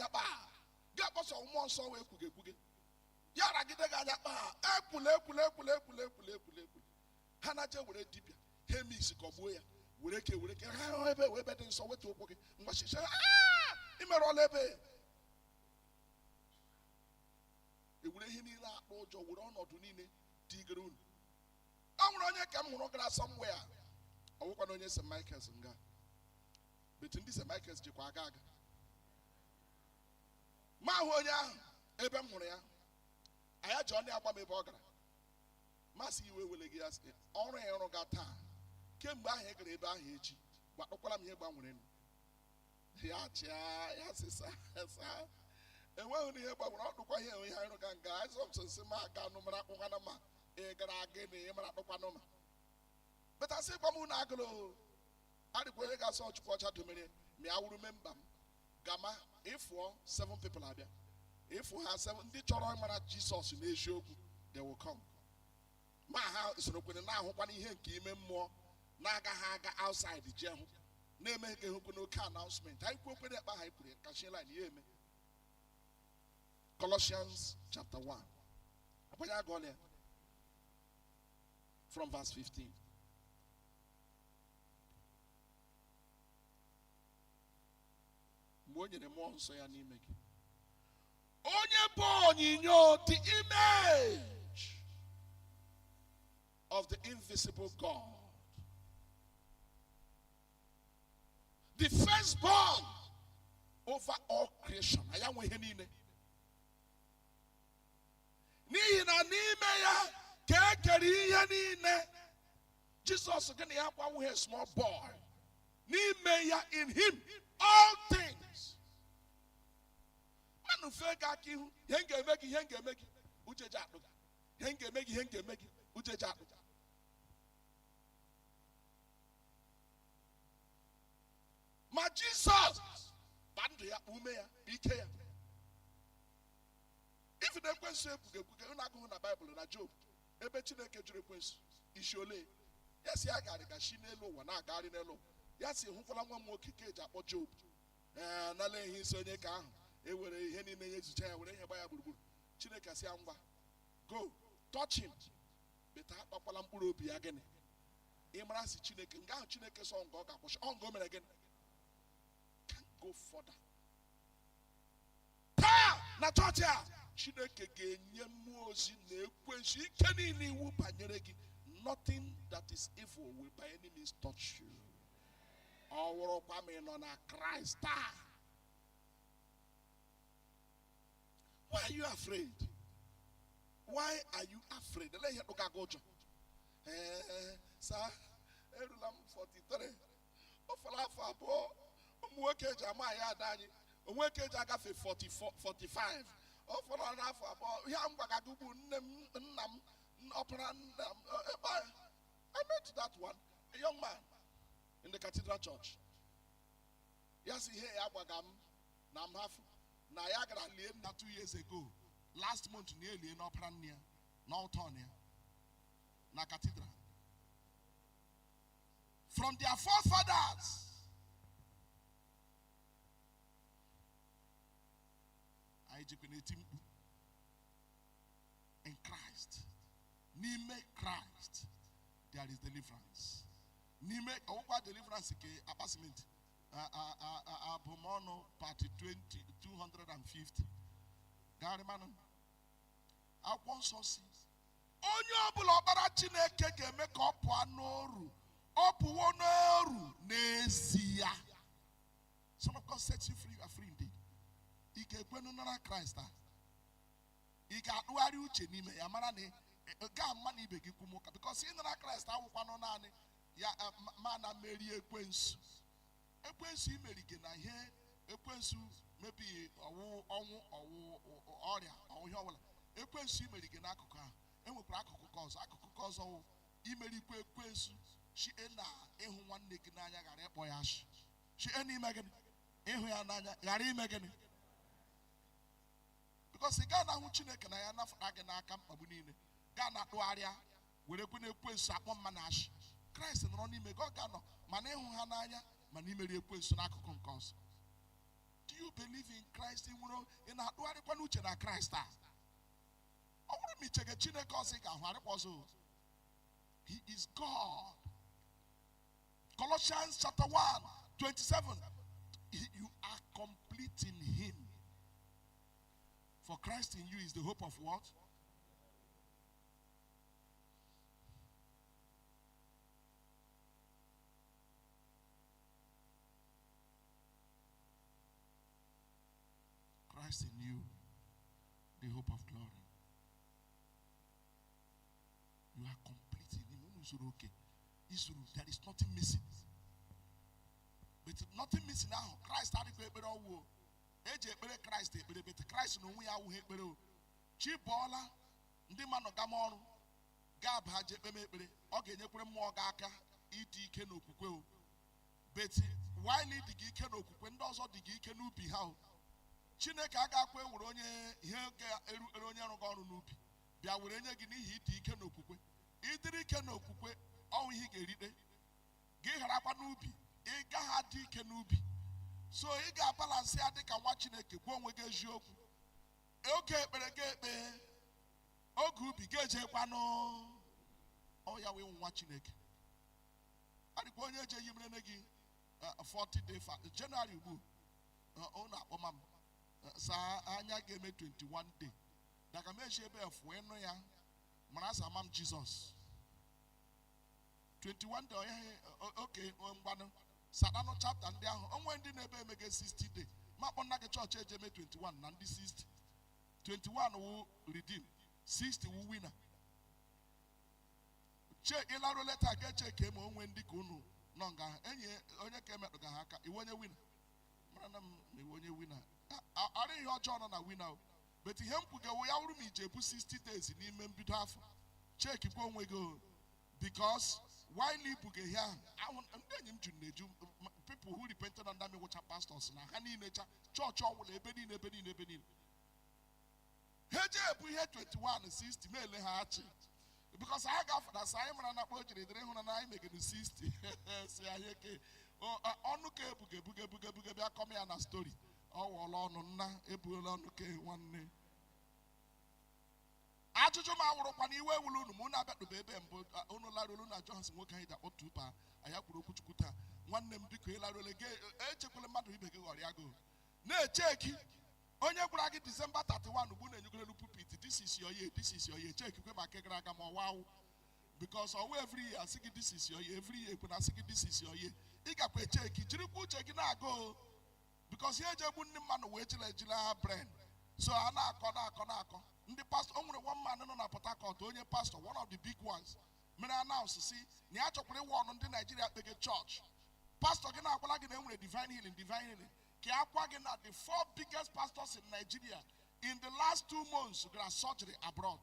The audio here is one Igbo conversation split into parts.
anya kpaa. Gị akpọsọ mmụọ nsọ wee kwuge ekwuge. Ya ragide gị anya kpaa. Ekwula ekwula ekwula ekwula ekwula ekwula ekwula. Ha na-aje were dibịa, ha eme isi kọgbuo ya, were ke were ke ha hụ ebe wee ebe dị nsọ wetu ụkwụ gị mgbachichaa imerụọla ebe. Ewere ihe niile akpa ụjọ were ọnọdụ niile digere unu. Ọ nwere onye ka m hụrụ gara somewhere. Ọ nwekwana onye St. Michael's nga. But ndị St. Michael's jikwa aga aga. Ma ahụ onye ahụ ebe m hụrụ ya, anya ji ọnụ ya gba m ebe ọ gara. Masị iwe wele gị ya sị, ọrụ ya ịrụ ga taa. Kemgbe ahụ ị gara ebe ahụ echi, gwakpọkwala m ihe gbanwere nụ. Ya chịa, ya sị saa saa. Enweghị ihe gbanwere, ọ dụkwa ihe ihe anyị rụga nga. Azọ m sị ma aga nụ mara akpụkwanụ ma ị gara gịnị ị mara akpụkwanụ ma. Beta sị gwa m unu agụrụ o. Adịkwa onye ga-asọ Chukwu ọcha domere ma ya wuru memba m. Gama ịfụọ 7 people abịa. Ịfụ ha 7 ndị chọrọ ịmara Jisọs n'eziokwu, they will come. Ma ha sorokwere na-ahụkwana ihe nke ime mmụọ na-agaghị aga outside jee hụ. Na-eme ka ehukwe n'oke announcement. Anyị kwuo okwere ekpe ahụ anyị kwuru kachie line ya eme. Colossians chapter 1. Akwanye agụọla ya. From verse 15. Mgbe o nyere mmụọ nsọ ya n'ime gị. Onye bụ onyinyo, the image of the invisible God. The firstborn over all creation. Aya nwe ihe niile. N'ihi na n'ime ya ka e kere ihe niile. Jisọs gị na ya gbanwe a small boy. N'ime ya, in him, all things. Mmanụ fee gị aka ihu, ihe m ga-eme gị, ihe m ga-eme gị, uche ji akpụ gị. Ihe m ga-eme gị, ihe m ga-eme gị, uche ji akpụ gị. Ma Jisọs gba ndụ ya, ume ya, ike ya. Ife na ekwensu ekwughị ekwughị, unu agụghị na Baịbụl na Job, ebe Chineke jụrụ ekwensu, isi ole? Ya si agharị ga shi n'elu ụwa na-agagharị n'elu ụwa. Ya si hụkwala nwa m nwoke ka eji akpọ Job. Ee, nala ehi isi onye ka ahụ ewere ihe niile ya ezucha ya were ihe gba ya gburugburu. Chineke sị ya ngwa, go touch him. Beta akpakwala mkpụrụ obi ya gịnị? Ị mara si Chineke nga ahụ Chineke sọ nga ọ ga-akwụsị, ọ nga o mere gịnị? Can't go further. Taa na chọọchị a, Chineke ga-enye mmụọ ozi na ekwensu ike niile iwu banyere gị. Nothing that is evil will by any means touch you. Ọ wụrụkwa ma ị nọ na Kraịst taa. Why are you afraid? Why are you afraid? Ele ihe tụga gị ụjọ. Ee, saa, erula m 43. Ọ fọrọ afọ abụọ. Ụmụ nwoke eji ama ya ada anyị. Onwe ka eji agafe 44, 45. Ọ fọrọ n'afọ abụọ. Ihe a m gwara gị ugbu nne m, nna m, ọpara nna m. Ebe a, I met that one, a young man in the cathedral church. Ya sị ihe ya gwaga m na m hafụ na ya gara lie nna 2 years ago. Last month na elie n'ọpara nne ya n'ọtọ ya na cathedral. From their forefathers. Anyị jikwa na-eti mkpu. In Christ. N'ime Christ, there is deliverance. N'ime ọgwụgwa deliverance ke akpa simenti. Abụmọnụ party 20, 250. Garịmanụ. Akwụkwọ nsọ si, onye ọbụla ọkpara Chineke ga-eme ka ọ pụọ n'oru, ọ pụwo n'oru n'ezie. Son of God sets you free, you are free indeed. Ị ga-ekwenu nara Kraịst a? Ị ga-atụgharị uche n'ime ya mara na ị ga-ama na ibe gị kwu m ụka, because ịnara Kraịst awụkwanụ naanị ya ma na mmeri ekwensu. Ekwensu imeri gị na ihe ekwensu mebi ọwụ ọnwụ ọwụ ọrịa ọwụ ihe ọbụla. Ekwensu imeri gị n'akụkụ ahụ. Enwekwara akụkụ ka ọzọ, akụkụ ka ọzọ wụ imerikwa ekwensu chi na ịhụ nwanne gị n'anya ghara ịkpọ ya ashị. Chi na ime gịnị? Ịhụ ya n'anya ghara ime gịnị? Because ị gaa na-ahụ Chineke na ya nafụta gị n'aka mkpagbu niile, gaa na-atụgharịa were kwe na ekwensu akpọ mma na ashị. Kraịst nọrọ n'ime gị, ọ ga-anọ mana ịhụ ha n'anya mana imeri ekwensu n'akụkụ nke ọzọ. Do you believe in Christ? Ị nwere Na-atụgharịkwa n'uche na Kraịst a. Ọ bụrụ ma ichege Chineke ọzọ, ị ga-ahụ arịkwa ọzọ. He is God. Colossians chapter 1, 27. You are complete in him. For Christ in you is the hope of what? Christ in you, the hope of glory. You are complete in him. Unu zuru oke. Izuru, there is nothing missing. But nothing missing ahụ, Christ adịghị ekpere ọwụ o. Eji ekpere Kraịst ekpere, but Kraịst na onwe ya awụghị ekpere o. Chi bọọla, ndị mmadụ gama ọrụ, gaa baa jee kpeme ekpere, ọ ga-enyekwere mmụọ gị aka ịdị ike n'okwukwe o. But while ịdị gị ike n'okwukwe, ndị ọzọ dị gị ike n'ubi ha o. Chineke agakwa ewere onye ihe ga-erukere onye rụga ọrụ n'ubi bịa were nye gị n'ihi ịdị ike n'okwukwe. Ịdịrị ike n'okwukwe, ọnwụ ihe ị ga-erite. Gị gharakwa n'ubi, ị gaghị adị ike n'ubi. So ị ga-abalansị ya dịka nwa Chineke, gwa onwe gị eziokwu. Oge ekpere ga ekpe, oge ubi ga-ejekwanụ. Ọ ya wee nwa Chineke. Adịkwa onye eji eyi mere gị 40 day fast January ugbu ọ na-akpọma m saa anya ga-eme 21 day. Daga m eji ebe efu ịnụ ya mara asa ama m Jizọs 21 day onye oke mgbanụ sadanụ chapter ndị ahụ onwe ndị na-ebe emege 60 day ma kpọ nna gị chọọchị eji eme 21 na ndị 60. 21 wụ redeem, 60 wụ winner. Che ịlarụ leta ga-eche ka eme onwe ndị ka unu nọ nga ha enyi onye ka emetụga ha aka iwe onye winner mara na m na iwe onye winner ara ihe ọjọọ nọ na winner o. But ihe m kwugewo ya wụrụ m ije ebu 60 days n'ime mbido afọ, chekikwa onwe gị o, because while ibuga ihe ahụ ndị enyi m juru na-eju, people who repented under me wụcha pastors na ha niile cha chọọchị ọwụla ebe niile ebe niile ebe niile ha eje ebu ihe 21 60 ma ele ha achị, because ha gafere asa anyị mara na akpa o jiri dịrị hụrụ na anyị megere 60 si anyị eke ọnụ ka ebuga ebuga ebuga ebuga bịa kọm ya na story ọ wụọla ọnụ nna ebuola ọnụ ke nwanne. Ajụjụ m awụrụkwa na iwe ewulu unu ma unu abịakpụba ebe mbụ unu larụolu na Johnson nwoke anyị ji akpọ tupa anyị kwuru okwu Chukwu taa. Nwanne m, biko, ịlarụole gị echekwala mmadụ ibe gị ghọrọ ya go na-echeki onye gwara gị December 31 ugbu na-enyegorelu pulpit, "This is your year, this is your year." Chekikwe ma nke gara aga ma ọwa awụ, because ọwụ every year asị gị, "This is your year." Every year ekwe na asị gị, "This is your year." Ị gakwa echeki, jirikwa uche gị na-agụ o, because ihe eji egbu ndị mmadụ wee jila ejila brain. So a na-akọ na-akọ na-akọ ndị pastọ. O nwere one man nọ na Port Harcourt, onye pastọ, one of the big ones, mere announce si na ya chọkwara ịwa ọnụ ndị Naijiria kpege chọọchị. Pastọ gị na-agwala gị na e nwere divine healing, divine healing, ka a gwa gị na the four biggest pastors in Nigeria in the last 2 months gara surgery abroad.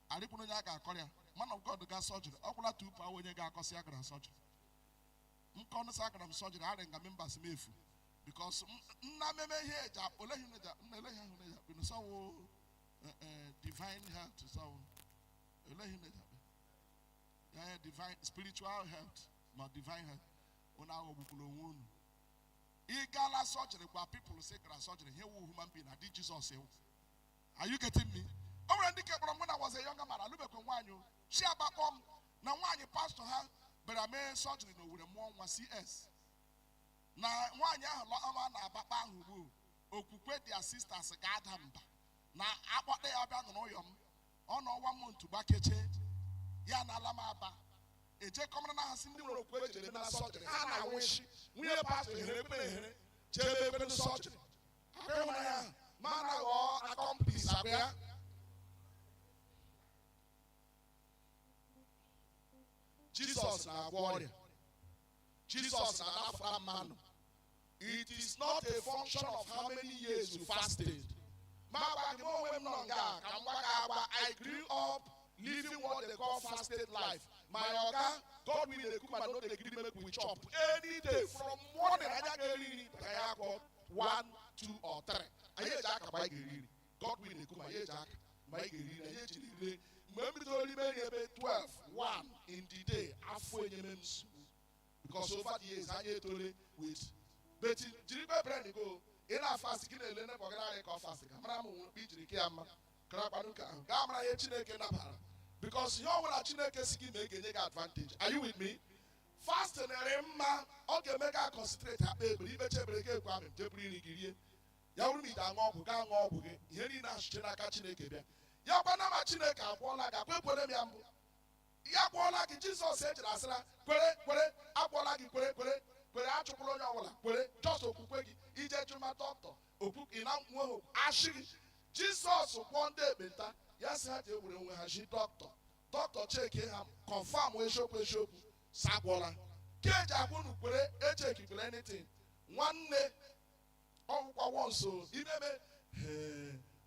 Arịkwuru onye a ga-akọrọ ya man of God ga surgery ọ gwụla tupu ahụ onye ga-akọsị ya gara surgery. Nkọnụ sị agara m surgery arị nga members m efu, because nna meme ihe eji akpọ olehi nna elehi ahụ na-eji akpọ sọwụ divine health, sọwụ elehi na-eji akpọ ya divine spiritual health ma divine health. Unu aghọgbukwula onwe unu. Ị gaala surgery gwa people sị gara surgery he wu human being adị Jizọs ewu. Are you getting me? O nwere ndị ke kpọrọ m when I was a younger man, alụbekwe nwaanyị o chi agbakpọ m na nwaanyị pastọ ha bịara mee surgery na Owere mụọ nwa CS na nwaanyị ahụ lọama na-abakpa ahụ ugbu okwukwe their sisters ga-ada mba na akpọta ya bịa nụrụ ụyọ m ọ nọ 1 month gbakeche ya na ala m aba ejekọmara na ha si ndị nwere okwukwe jere eme na surgery ha na-anwụ isi nwunye pastọ ehere ekpere ehere chebe ekpere surgery akwa ịhụnanya ahụ ma na ghọọ accomplice akwa ya. Jizọs na-agwọ ọrịa. Jizọs na-anapụta mmanụ. It is not a function of how many years you fasted. Ma gwa gị m onwe m nọ nga ka m gwa gị agba, I grew up living what they call fasted life. My oga, Godwin Ekuma, no dey gree make we chop any day from morning. Anya ga-eri nri ka ya akpọ 1, 2 or 3. Anyị eji aka mgbe anyị ga-eri nri. Godwin Ekuma, anyị eji aka mgbe anyị ga-eri nri. Anyị ejiri rie mgbe m bidoro ime nri ebe 12, 1 in the day. Afọ enyeme m nsogbu because over the years anyị etole with but jirikwa brain go. Ị na-afast, gị na-ele neighbour gị naanị ka ọ fast ka mara m nwere ijiri ke ya mma karakpanụ ka ahụ gaa mara ihe Chineke nabara, because ihe ọbụla Chineke si gị ma ị ga-enye gị advantage. Are you with me? Fasting rị mma, ọ ga-eme gị concentrate, akpa ekpere, ikpecha ekpere gị, ekwe amị, jeburu nri gị rie. Ya bụrụ na ị ga-aṅụ ọgwụ, gaa ṅụọ ọgwụ gị. Ihe niile achịche n'aka Chineke bịa ya kwana ma Chineke agwọọla gị akwa ekwere m ya mbụ ya gwọọla gị. Jizọs ejiri asịra kwere kwere agwọọla gị, kwere kwere kwere, achụkwala onye ọbụla, kwere just okwukwe gị. Ije jụma dọkịta okwu ị na nweghị ashị gị. Jizọs gwọọ ndị ekpenta, ya sị ha ji ewere onwe ha ji dọkịta. Dọkịta cheki ha, confirm eziokwu eziokwu sagwọla ka eji agwa unu kwere, echekikwere anything. Nwanne, ọgwụkwa wonso imeme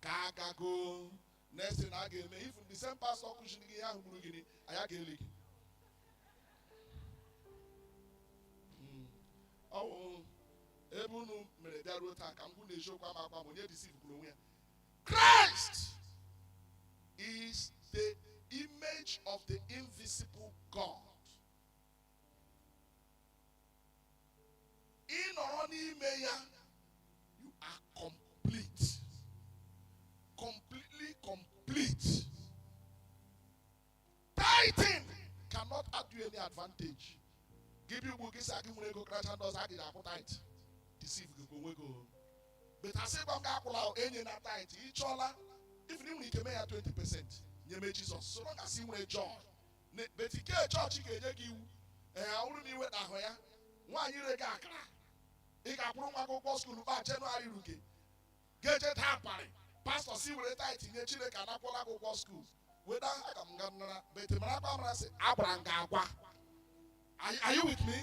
ka agago next thing a ga-eme, if the same pastor kụziri gị ihe ahụ gburu gị, anya ga-eli gị. Ọ wụ ebe unu mere bịaruo taa ka m gwụ na eziokwu ama akwa m onye deceive kwuru onwe ya. Christ is the image of the invisible God. Ị nọrọ n'ime ya, you are complete, completely complete. Tithing cannot add you any advantage. Gị bi ugbu gị sị gị nwere ego kracha ndị ọzọ a gị akwụ tithe, deceive gị onwe gị o. But asị gwa m gị akwụla enye na tithe. Ị chọọla, if ị nwere ike mee ya 20% nyeme Jizọs, so long as ị nwere joy. But ike chọọchị ga-enye gị iwu, ee, ọ bụrụ na iweta ahụ ya nwaanyị re gị akara, ị ga-akwụrụ nwa gị ụgwọ school kpa Jenụwarị ruge ga-eje daa mkparị pastọ si were tithe nye Chineke, anakwụla gị ụgwọ school weda aga m ga nara bete mara akpa mara sị agwara m gị agwa. Are you with me?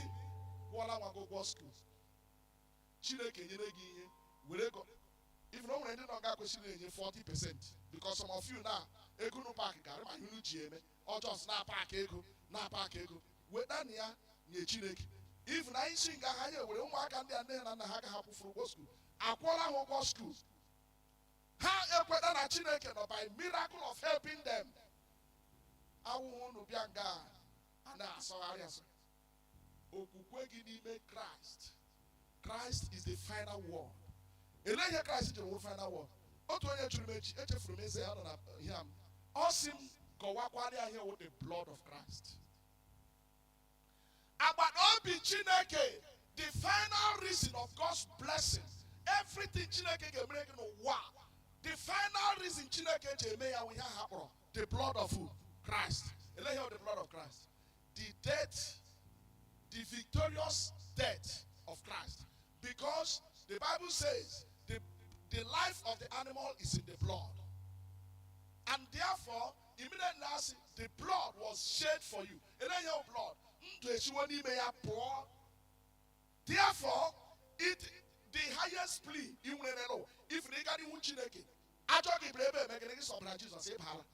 Kwụọla nwa gị ụgwọ school, Chineke nyere gị ihe were ego. If na o nwere ndị nọ ga kwesịrị na-enye 40%, because some of you na ego unu paakị garị ma ihe unu ji eme ọjọọ na paakị ego na paakị ego, weta na ya nye Chineke. If na anyị si nga ha nye were ụmụaka ndị a nne na nna ha ga ha kwụfuru ụgwọ school, akwụọla ha ụgwọ school, ha ekweta na Chineke nọ by miracle of helping them. Awụhụ unu bịa nga a na-asọgharị asọ okwukwe gị n'ime Kraịst. Christ is the final word. Elee ihe Kraịst jiri wụrụ final word? Otu onye jụrụ m echi, echefuru m eze ya nọ na ihe m, ọ sị m kọwakwarịa ya ihe wụ the blood of Christ. Agbata obi Chineke, the final reason of God's blessing, everything Chineke ga-emere gị n'ụwa, the final reason Chineke ji eme ya wụ ihe ahụ akpọrọ the blood of who? Christ. Elee ihe wụ the blood of Christ? The death, the victorious death of Christ, because the Bible says the life of the animal is in the blood, and therefore immediately as the blood was shed for you, elee ihe wụ blood? Ndụ esiwo n'ime ya pụọ. Therefore it the highest plea ị nwere n'ụwa, if na ị gara ihu Chineke ajọ gị bụrụ ebe emegere gị sọbara Jizọs, ịbala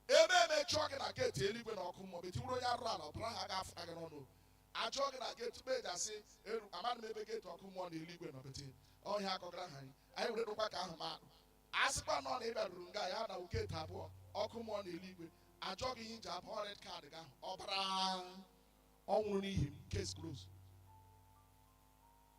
ebe emechụọ gị na geeti eluigwe na ọkụ mmụọ, betiwuru onye arụrụ ala ọbara ha ga-afụ gị n'ọnụ. Ajụọ gị na geeti kpeji asị eru amadị m ebe geeti ọkụ mmụọ na eluigwe nọ, bete ọhịa akọgara ha anyị anyị were dụkwa ka ahụ ma akụ a sịkwa nọ na ị bịaruru nga ya na geeti abụọ, ọkụ mmụọ na eluigwe. Ajụọ gị ihe iji abụọ red card gị ahụ, ọbara ọ nwụrụ n'ihi m, case close.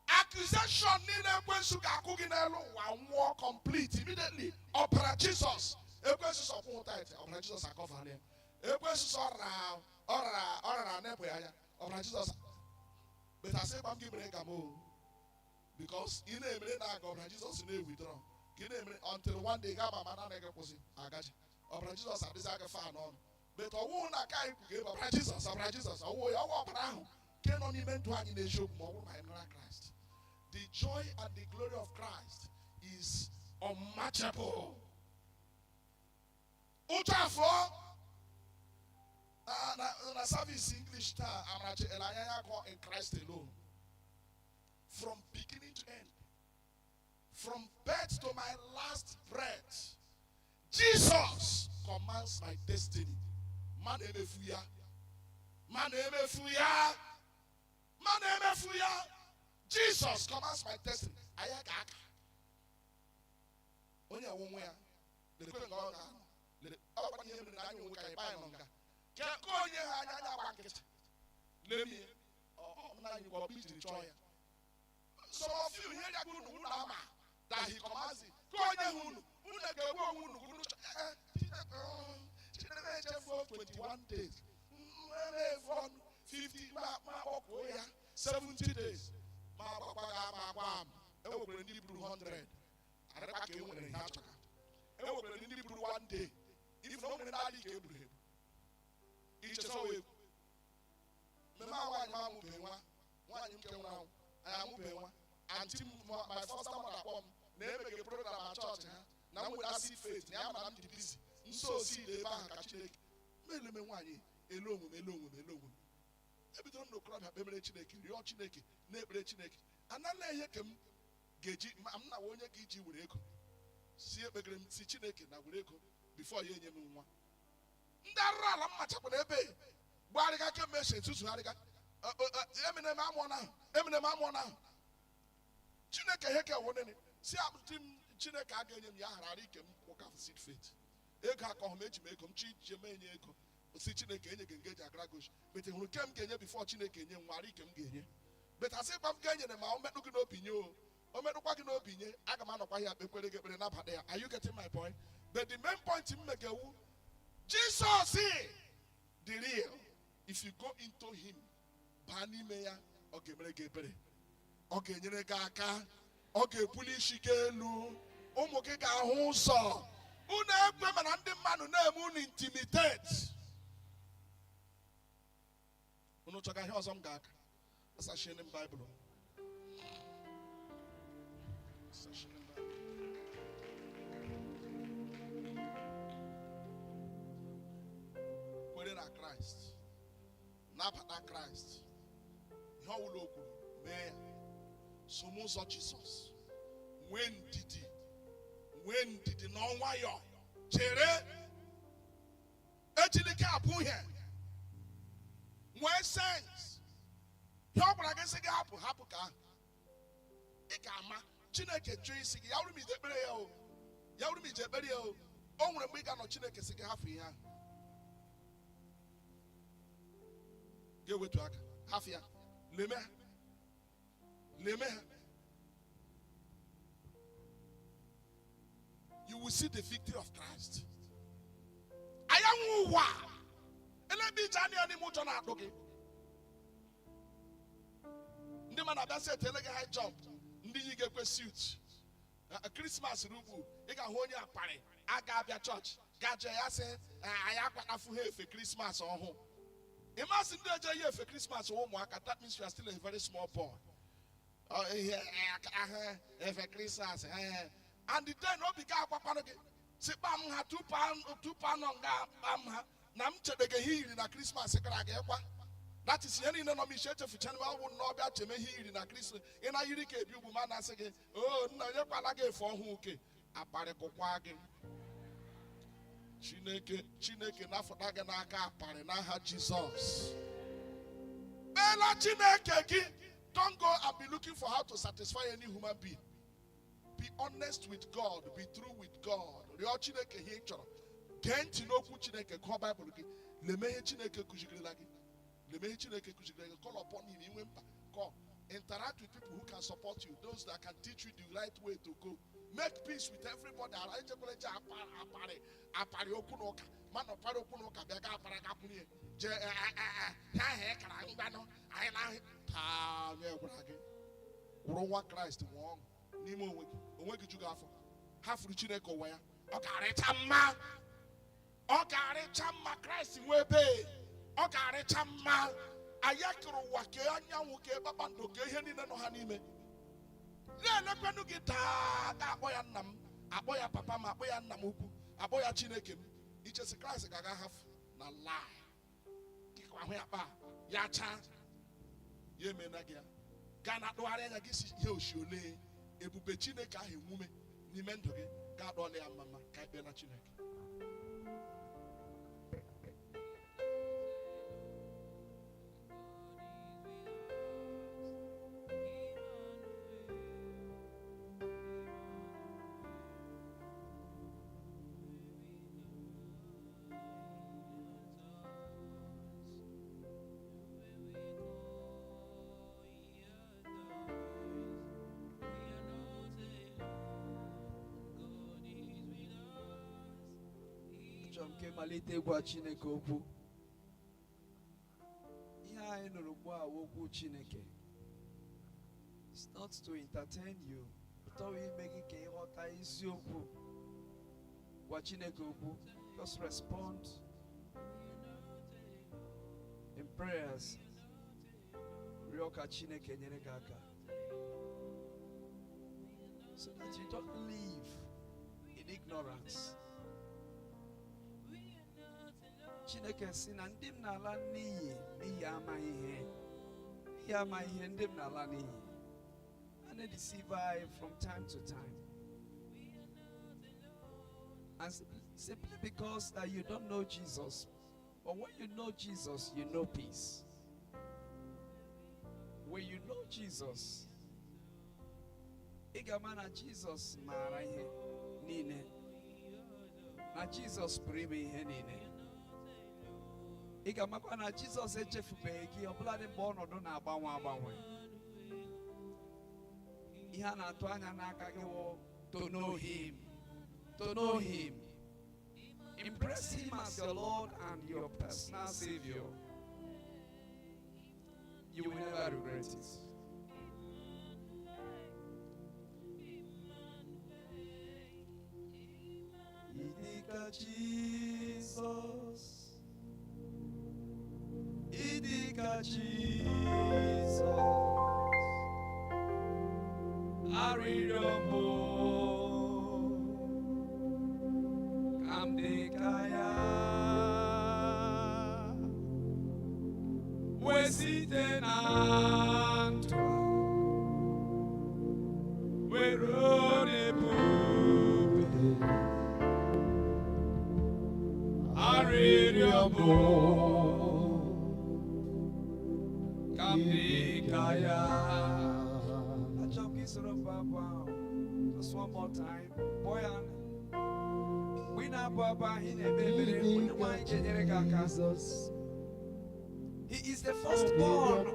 Accusation niile ekwensu ga-akụ gị n'elu ụwa nwụọ complete immediately. Ọbara Jizọs, ekwensu sọ kwụhụ tithe, ọbara Jizọs akọvara ya. Ekwensu sọ ọrara ọrara ọrara nepụ ya anya, ọbara Jizọs. But asị gwa m gị mere ka m o because ị na-emere na-aga, ọbara Jizọs na-ewithdraw ka ị na-emere until one day ga ma naanị gị kwụsị agaji, ọbara Jizọs adịzi aga fa n'ọnụ. But ọwụhụ na aka anyị kwuga ebe ọbara Jizọs, ọbara Jizọs, ọwụhụ ya, ọwụ ọbara ahụ nke nọ n'ime ndụ anyị n'eziokwu ma ọ bụrụ ma anyị nara Kraịst. The joy and the glory of Christ is unmatchable. Ụjọ afọ na service English taa, Amarachi ele anya ya kọ in Christ alone from beginning to end, from birth to my last breath. Jesus commands my destiny. Man emefu ya, man emefu ya, man emefu ya. Jesus commands my destiny. Anyị ga-aka onye onwe ya lekwe nga ọ ga-anọ lere ọkwa ihe mere na anyị onwe ka anyị kpa anyị nọ nga ka onye ha anya anya agba nkịtị lemie nna anyị kwa ọ bụ ijiri chọọ ya. Some of you here ya unu unu ama that he commands it. Ka onye ha unu unu ga-egbu onwe unu unu Chineke echefuo 21 days. Mmefu ọnụ 50 ma kpọkuo ya 70 days. Ma agbakwa ga ama agba ama. Enwekwere ndị buru 100. Arịkwa ka e nwere ihe achọka. Enwekwere ndị buru 1 day. If na o nwere ndị adịghị ka egburu egbu. Ichesowa egwu. Mmemme a nwaanyị m amụbeghị nwa. Nwaanyị m nke nwụrụ anwụ. Anyị amụbeghị nwa. Aunty m, my first mother akpọ m na emege program na chọọchị ha na m weta seed faith na ya ma na m dị busy. Nso seed ebe ahụ ka Chineke. Meleme nwaanyị elu omume elu omume elu omume. Ebidoro m n'okorobịa kpemere Chineke, rịọ Chineke, na-ekpere Chineke. Anala ihe ka m ga-eji ma m na onye ga iji were ego. Si ekpegere m si Chineke na were ego before ya enye m nwa. Ndị arụrụ ala m machakwara ebe gbagharịga kemgbe esi etuzugharịga. Eminem amụọ na ahụ, Eminem amụọ na ahụ. Chineke ihe ka wụnene si akpụtị m Chineke a ga-enye m ya ghara ike m kwụka seed faith. Ego akọghị m eji m ego m chi ji m enye ego. Si Chineke enye gị ngeji agara goshi. Bete hụrụ ke m ga-enye before Chineke enye m nwara ike m ga-enye. Bete asị gwa m ga-enyere ma o metụ gị n'obi nye o. O metụkwa gị n'obi nye, aga m anọkwa ya kpekwere gị ekpere nabata ya. Are you getting my point? But the main point m megewu, Jesus the real. If you go into him, baa n'ime ya, ọ ga-emere gị ebere. Ọ ga-enyere gị aka. Ọ ga-ebuli isi gị elu. Ụmụ gị ga-ahụ ụzọ. Unu ekwe mana ndị mmadụ na-eme unu intimidate. Unu chọga ihe ọzọ m ga-aka. Asachie m Baịbụl. Asachie m Baịbụl. Kwere na Kraịst. Nabata Kraịst. Ihe ọ bụla o kwuru, mee ya. Som ụzọ Jizọs. Nwee ndidi. Nwee ndidi na nwayọ. Chere. Ejilike abụ ihe. Nwee sense. Ihe ọ gwara gị sị gị hapụ, hapụ ka ahụ. Ị ga-ama Chineke jụọ isi gị, ya wụrụ m ije ekpere ya o. Ya wụrụ m ije ekpere ya o. O nwere mgbe ị ga-anọ Chineke sị gị hafụ ihe ahụ. Ga-ewetu aka, hafụ ya. Leme ha. Leme ha. You will see the victory of Christ. Ayanwụ ụwa. Elebe ije anya n'ime ụjọ na-atụ gị. Ndị ma na-abịa sị etele gị high jump. Ndị yi ga-ekwe suit. Christmas rugbu, ị ga-ahụ onye aparị a ga-abịa chọọchị ga jee ya sị anyị akwatafu ha efe Christmas ọhụụ. Ịmasị ndị eje yi efe Christmas ụmụaka, that means you are still a very small boy. Ihe ahụ efe Christmas. And then obi ga-agwakwanụ gị sị kpam ha tupu anọ nga kpam ha na m chedege ihe yiri na Christmas gara aga ịkwa. That is ihe niile nọ m isi echefuchana m ọ bụ na ọbịa cheme ihe yiri na Christmas. Ị na yiri ka ebi ugbu ma na-asị gị o nna onye kwala gị efe ọhụụ oke aparịkụkwa gị. Chineke Chineke na-afọta gị n'aka aparị n'aha Jizọs. Kpeela Chineke gị. Don't go and be looking for how to satisfy any human being. Be honest with God. Be true with God. Rịọ Chineke ihe ị chọrọ. Gee ntị n'okwu Chineke, gụọ Baịbụl gị. Leme ihe Chineke kụzigirila gị. Leme ihe Chineke kụzigirila gị. Call upon him. Inwe mkpa. Call. Interact with people who can support you. Those that can teach you the right way to go. Make peace with everybody. Ara echekwala eche aparị aparị okwu na ụka. Mana ọparị okwu na ụka bịa ga apara ga kwunye. Jee ha ahụ ị kara mgbanụ. Anyị na ahụ. Taa onye gwara gị. Kwụrụ nwa Kraịst nwee ọṅụ n'ime onwe gị. Onwe gị ju gị afọ. Hafuru Chineke ụwa ya. Ọ ga-arịcha mma. Ọ ga-arịcha mma. Kraịst nwee ebe. Ọ ga-arịcha mma. Anyị kere ụwa kee anyanwụ kee kpakpando kee ihe niile nọ ha n'ime. Na-elekwanụ gị taa ga-akpọ ya nna m, akpọ ya papa m, akpọ ya nna m ukwu, akpọ ya Chineke m. Ichesi Kraịst ga-aga hafụ na lie. Gịkwa ahụ ya kpaa, ya chaa, ya emena gị ya. Gaa na atụgharị anya gị si ihe oshi ole ebube Chineke ahụ enwume n'ime ndụ gị ga-adọla ya mma ka ikpe na Chineke. Achọrọ m ka ịmalite ịgwa Chineke okwu. Ihe anyị nụrụ ugbu a wụ okwu Chineke. It's not to entertain you, but ọ bụ ime gị ka ịghọta eziokwu. Gwa Chineke okwu. Just respond in prayers. Rịọ ka Chineke nyere gị aka so that you don't live in ignorance. Chineke si na ndị m na-ala n'iyi n'ihi amaghị ihe. N'ihi amaghị ihe, ndị m na-ala n'iyi. A na-edeceive anyị from time to time. And simply because that you don't know Jesus. But when you know Jesus, you know peace. When you know Jesus, ị ga-ama na Jizọs maara ihe niile, na Jizọs pụrụ ime ihe niile. Ị ga-amakwa na Jizọs echefubeghị gị, ọbụladị mgbe ọnọdụ na-agbanwe agbanwe. Ihe a na-atụ anya n'aka gị wụ to know him, to know him, embrace him as your Lord and your personal savior. You will never regret it. Ịdịka Jizọs, ịdịka Jizọs, arịrịọ m ka m dị ka ya, wee site na ndụ a wee ruo n'ebube. Arịrịọ m ka m dị ka ya. Achọrọ m ka ị soro m bụọ abụ ahụ. Just one more time. Bụọ ya. Mgbe ị na-abụ abụ ahụ, ị na-ekpe ekpere, Onye nwe anyị ga-enyere gị aka. He is the firstborn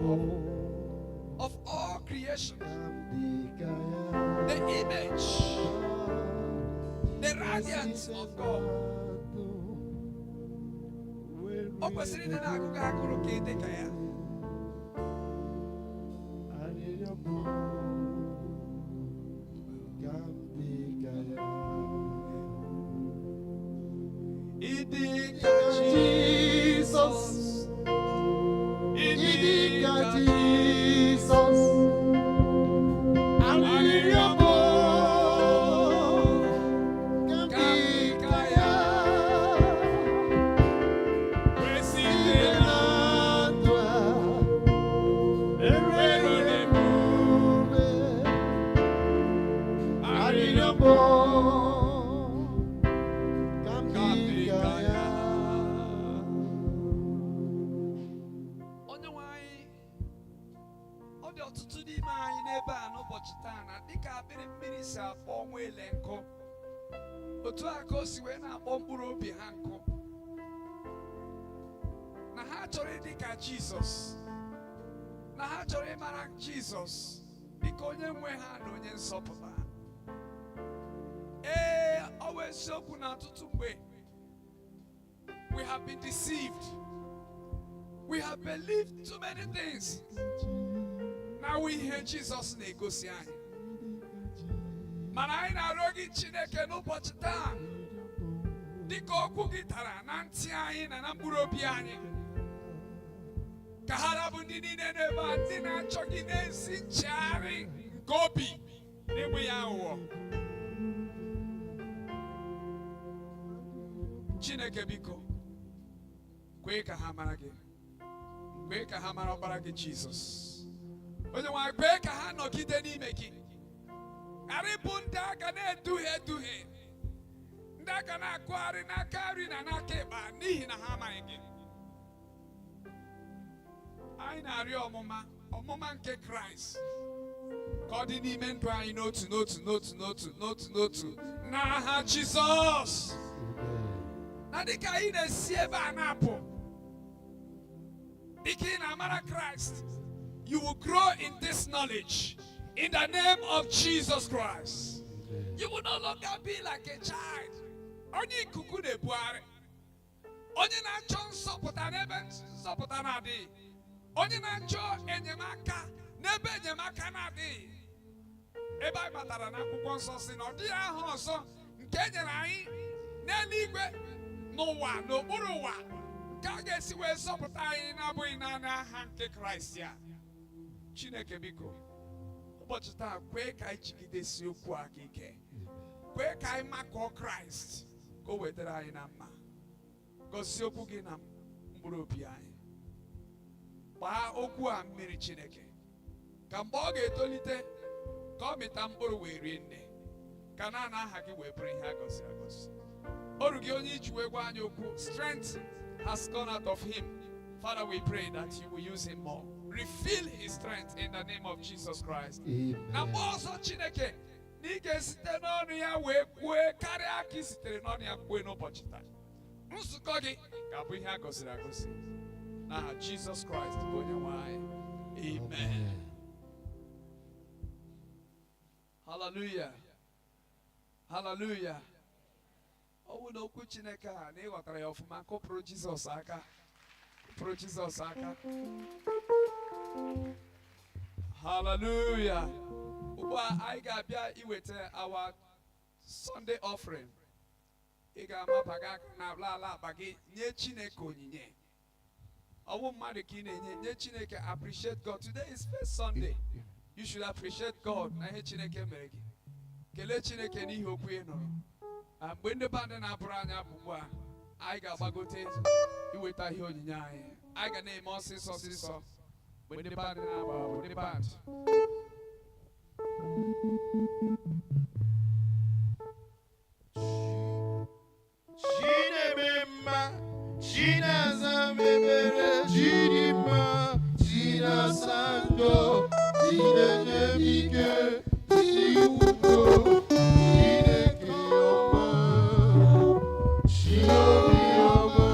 of all creation, the image, the radiance of God. O kwesịrị ịdị na-agụ gị agụrụ ka ị dị ka ya. Arịrịọ m ka m dị ka ya. Ịdị ka Jizọs. Ịdị ka Jizọs. Arịrịọ m ka m dị ka ya. Wee Site site na ndụ a ruo n'ebube. Arịrịọ m ka m ka m dị dị ka ka ya. Ya. Onye nwe anyị, ọ dị ọtụtụ n'ime anyị n'ebe a n'ụbọchị taa na dịka akpịrị mmiri si akpọ nwa ele nkụ, otu a ka o si wee na-akpọ mkpụrụ obi ha nkụ, na ha chọrọ ịdị ka Jizọs, na ha chọrọ ịmara Jizọs dịka onye nwe ha na onye nzọpụta ha. Ee, ọ bụ eziokwu na ọtụtụ mgbe we have been deceived. We have believed too many things na awụ ihe Jizọs na-egosi anyị. Mana anyị na-arịọ gị, Chineke, n'ụbọchị taa, dịka okwu gị dara na ntị anyị na na mkpụrụ obi anyị, ka ha rabụ ndị niile n'ebe a, ndị na-achọ gị n'ezi nchegharị nke obi na-enweghị aghụghọ. Chineke, biko, kwee ka ha mara gị, kwee ka ha mara ọkpara gị Jizọs. Onye nwe anyị, kwee ka ha nọgide n'ime gị, ghara ịbụ ndị aka na-eduhie eduhie, ndị aka na-akụgharị n'aka nri na n'aka ịkpa n'ihi na ha amaghị gị. Anyị na-arịọ ọmụma, ọmụma nke Kraịst, ka ọ dị n'ime ndụ anyị n'otu n'otu n'otu n'otu n'otu n'otu n'aha Jizọs. Na dịka anyị na-esi ebe a na-apụ, dịka ị na-amara Kraịst, you will grow in this knowledge in the name of Jesus Christ. You will no longer be like a child onye ikuku na-ebugharị. Onye na-achọ nzọpụta n'ebe nzọpụta na-adịghị. Onye na-achọ enyemaka n'ebe enyemaka na-adịghị. Ebe anyị matara na Akwụkwọ Nsọ si na ọ dịghị aha ọzọ nke e nyere anyị n'eluigwe, n'ụwa, n'okpuru ụwa, nke a ga-esi wee zọpụta anyị na-abụghị naanị aha nke Kraịst ya. Chineke, biko, ụbọchị taa, kwee ka anyị jigidesi okwu aka ike. Kwee ka anyị makụọ Kraịst ka o wetara anyị na mma. Gọzie okwu gị na mkpụrụ obi anyị. Gbaa okwu a mmiri, Chineke, ka mgbe ọ ga-etolite, ka ọ mịta mkpụrụ wee rie nne, ka naanị aha gị wee bụrụ ihe a gọziri agọzi. Oru gị onye iji wee gwa anyị okwu, strength has gone out of him. Father, we pray that you will use him more, refill his strength in the name of Jesus Christ. Na mgbe ọzọ, Chineke, na ị ga-esite n'ọnụ ya wee kwue karịa ka ị sitere n'ọnụ ya kwue n'ụbọchị taa, nzukọ gị ga-abụ ihe a gọziri agọzi. N'aha Jizọs Kraịst bụ onye nwe anyị, amen. Hallelujah, hallelujah. Ọ bụ na okwu Chineke a na ịghọtara ya ọfụma, kụpụrụ Jizọs aka, kụpụrụ Jizọs aka. Hallelujah. Ugbu a, anyị ga-abịa iweta our Sunday offering. Ị ga-amabaga aka n'ala ala akpa gị, nye Chineke onyinye. Ọ bụ mmadụ ka ị na-enye, nye Chineke. Appreciate God. Today is first Sunday. You should appreciate God na ihe Chineke mere gị. Kelee Chineke n'ihi okwu ị nụrụ. Na mgbe ndị band na-abụrụ anyị abụ ugbu a, anyị ga-agbagote iweta ihe onyinye anyị. Anyị ga na-eme ọsịsọ ọsịsọ mgbe ndị band na-abụ abụ. Ndị band. Chineme mma, Chinaza mebere, Chidimma, Chinasa njọ, Chinenye m ike, Chiugo, Chineke ọma, Chiobi ọma,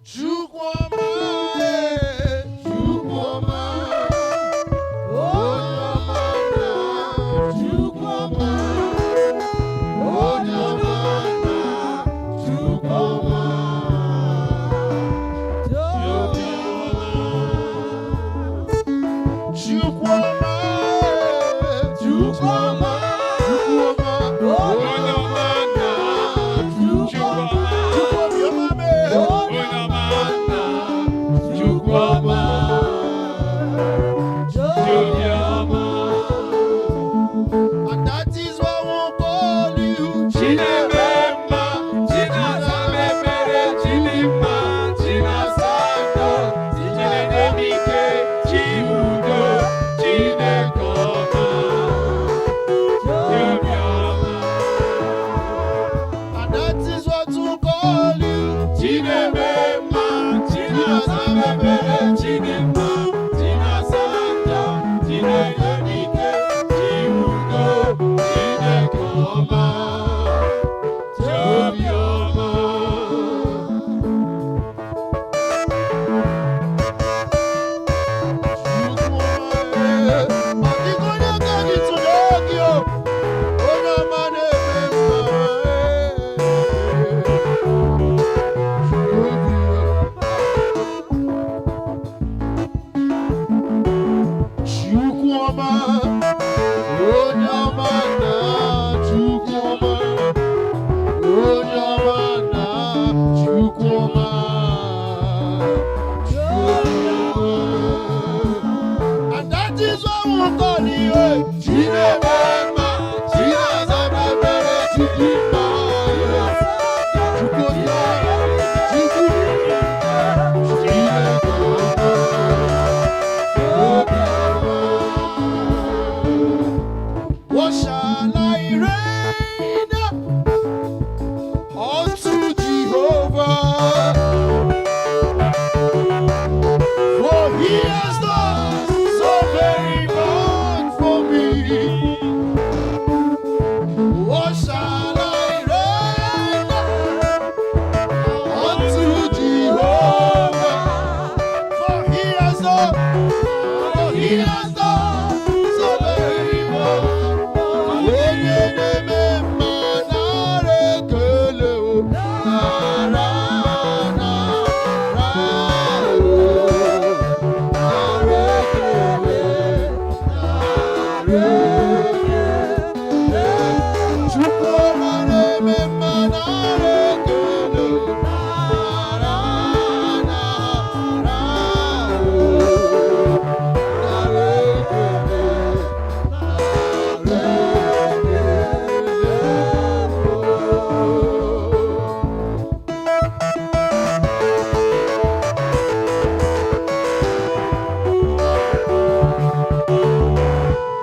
Chukwu ọma, ee, Chukwu ọma, onye ọma na Chukwu ọma. Onye ọma na Chukwu ọma, Obi ọma. Chukwu ọma, Chukwu ọma, Chukwu ọma, onye ọma na Chukwu ọma, Chukwu obi ọma mee, onye ọma na Chukwu ọma, obi ọma. And that is why we call you. Chineme mma, Chinaza mepere, Chidimma, Chinasa njọ, Chinenye m ike, Chiudo, Chineke ọma, obi ọma. And that is what we call you. Chineme mma, Chinaza mepere, Chidimma, Chinasa njọ, Chinenye m ike, Chiudo, Chineke ọma, obi ọma. Chukwu ọma, ọ dịghị onye ka gị tụlee gị o, onye ọma na-eme mma. Chukwu obi ọma. Chukwu ọma, onye ọma na Chukwu ọma, onye ọma na Chukwu ọma, Chukwu ọma. And that is why we call you Chineme mma, Chinaza mebere, Chidimma, Chukwu ọma, Chukwu, Chineke ọma, obi ọma. What shall I render unto Jehovah? For he has done so very much. Ekele. Chukwu ọma na-eme mma, nara ekele. Nara, nara, o. Nara ekele. Nara ekele, o.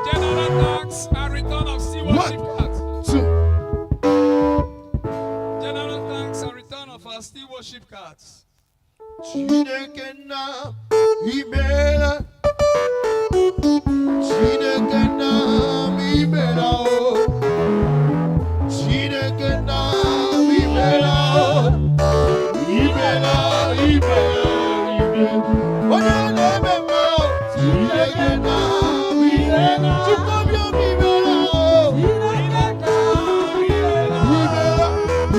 General thanks and return of stewardship cards. Two. General thanks and return of our stewardship cards. Chineke nna, imeela. Chineke nna m, imeela o. Chineke nna m, imeela o. Imeela, imeela, imeela. Onye na-eme mma o. Chineke nna m, imeela. Chukwu obiọma, imeela o. Imeela,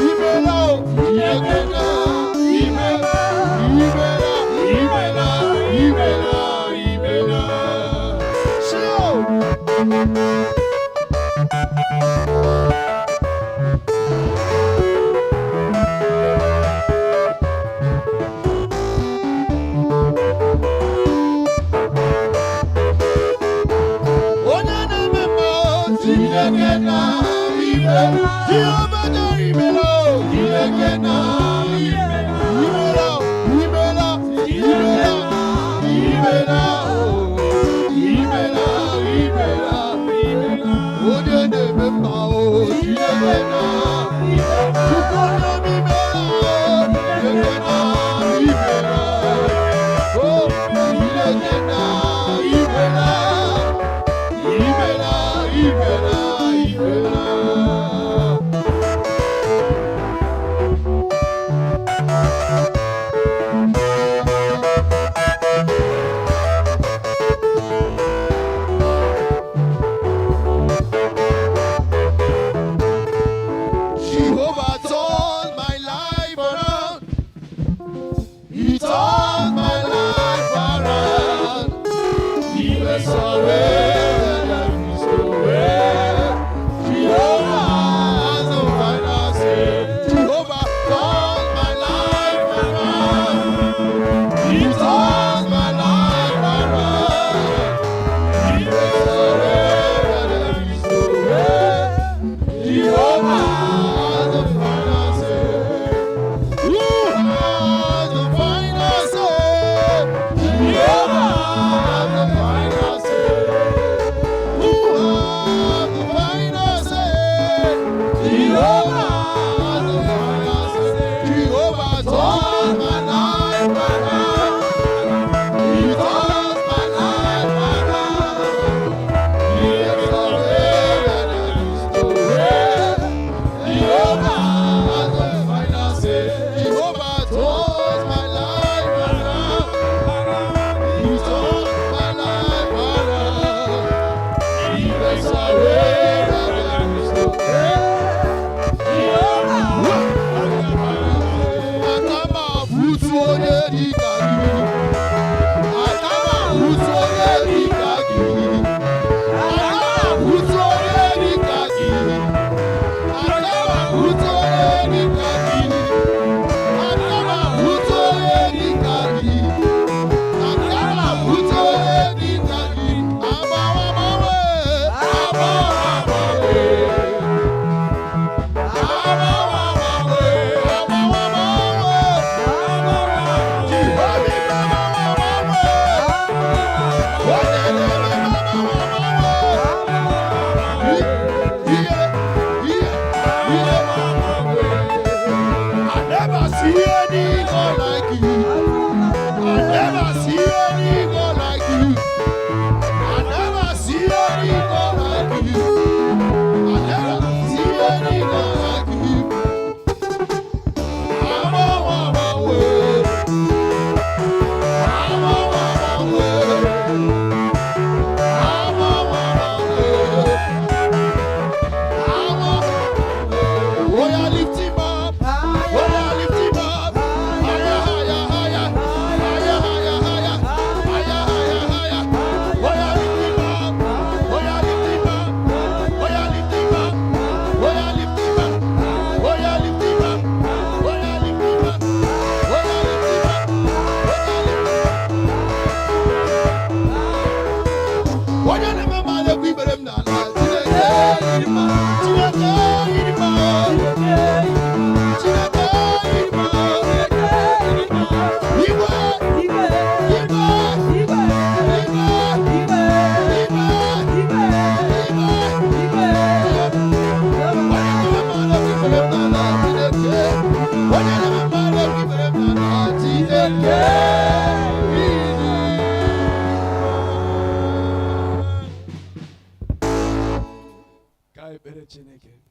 imeela o. Chineke nna, imeela, imeela, imeela, imeela, imeela. Si o. Onye na-eme mma o, Chineke na imeela. Jehova jere imeela o, Chineke na imeela. Imeela o, imeela, imeela, imeela o. Imeela, imeela, imeela. Onye na-eme mma o, Chineke na imeela. Chukwu onye m, imeela o, Chineke na imeela. O, Chineke na imeela. Imeela, imeela, imeela. Jehovah turned my life around. He turned my life around. He makes a way where there is no way. Jehovah has the final say. Jehovah turned my life around. He turned my life around. He makes a way where there is no way. Jehovah has the final say. Who has the final say? Jehovah has the final say. Who has the final say? Jehovah has the final say. Jehovah turned my life around. He turned my life around. He makes a way where there is no way. Jehovah has the final say. Jehovah turns my life around. He turns my life around. He makes a way where there is no way. Jehovah has the final say. Aka m ahụtụ onye dị ka gị. Aka m ahụtụ onye dị ka gị. Aka m ahụtụ onye dị ka gị. Aka m ahụtụ onye dị ka gị. Aka m ahụtụ onye dị ka gị. Aka m ahụtụ onye dị ka gị. Agbanwe, agbanwe, agbanwe. Ka anyị kpere Chineke.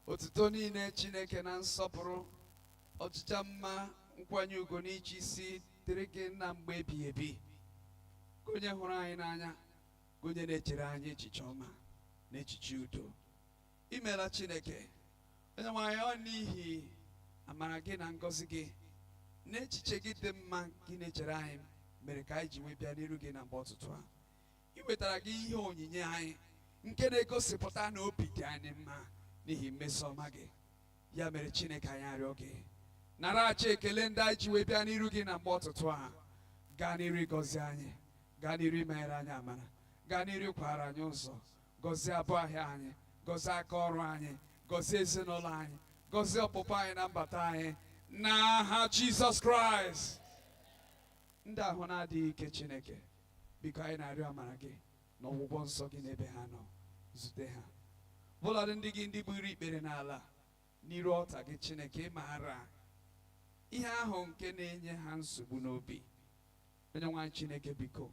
Otuto niile Chineke na nsọpụrụ, ọchịcha mma, nkwanye ugwu n'ịchị isi dịrị gị na mgbe ebighị ebi. Ka onye hụrụ anyị n'anya, ka onye na-echere anyị echiche ọma na echiche udo. Imeela Chineke, onye nwe anyị, ọ n'ihi amara gị na ngọzi gị na echiche gị dị mma gị na-echere anyị mere ka anyị ji wee bịa n'iru gị na mgbe ọtụtụ a. Ị wetara gị ihe onyinye anyị nke na-egosipụta na obi dị anyị mma n'ihi mmeso ọma gị. Ya mere, Chineke, anyị arịọ gị, nara acha ekele ndị anyị ji wee bịa n'iru gị na mgbe ọtụtụ a. Gaa n'iru ịgọzi anyị, gaa n'iru imeghere anyị amara, gaa n'iru ịkwara anyị ụzọ, gọzie abụ ahịa anyị, gọzie aka ọrụ anyị, gọzie ezinụlọ anyị, gọzie ọpụpụ anyị na mbata anyị, n'aha Jizọs Kraịst. Ndị ahụ na-adịghị ike, Chineke, biko, anyị na-arịọ amara gị na ọgwụgwọ nsọ gị n'ebe ha nọ. Zute ha, bụladị ndị gị ndị gburu ikpere n'ala n'iru ọta gị. Chineke, maara ihe ahụ nke na-enye ha nsogbu n'obi. Onye nwe anyị, Chineke, biko,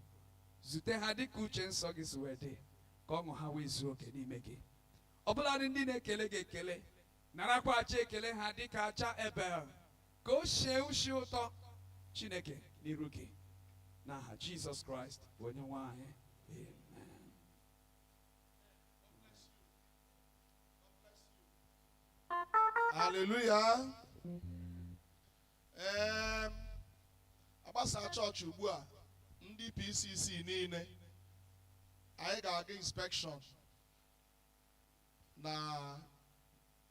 zute ha dịka uche nsọ gị si wee dị, ka ọṅụ ha wee zuo oke n'ime gị. Ọbụladị ndị na-ekele gị ekele, narakwa acha ekele ha dịka acha Ebel, ka o shie ushi ụtọ, Chineke, n'iru gị, n'aha Jizọs Kraịst bụ onye nwe anyị. Amen. Hallelujah. Agbasa chọọchị ugbu a, ndị PCC niile, anyị ga-aga inspection na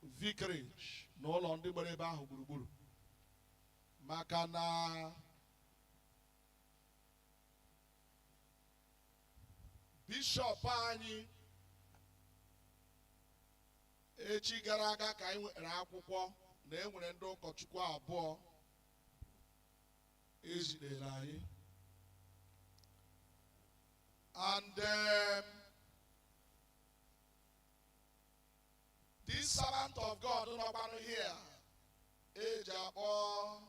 vicarage na ụlọ ndị gbara ebe ahụ gburugburu, maka na bishọp anyị echi gara aga ka anyị nwere akwụkwọ na e nwere ndị ụkọchukwu abụọ ejidere anyị, and this servant of God nọkwanụ here eji akpọ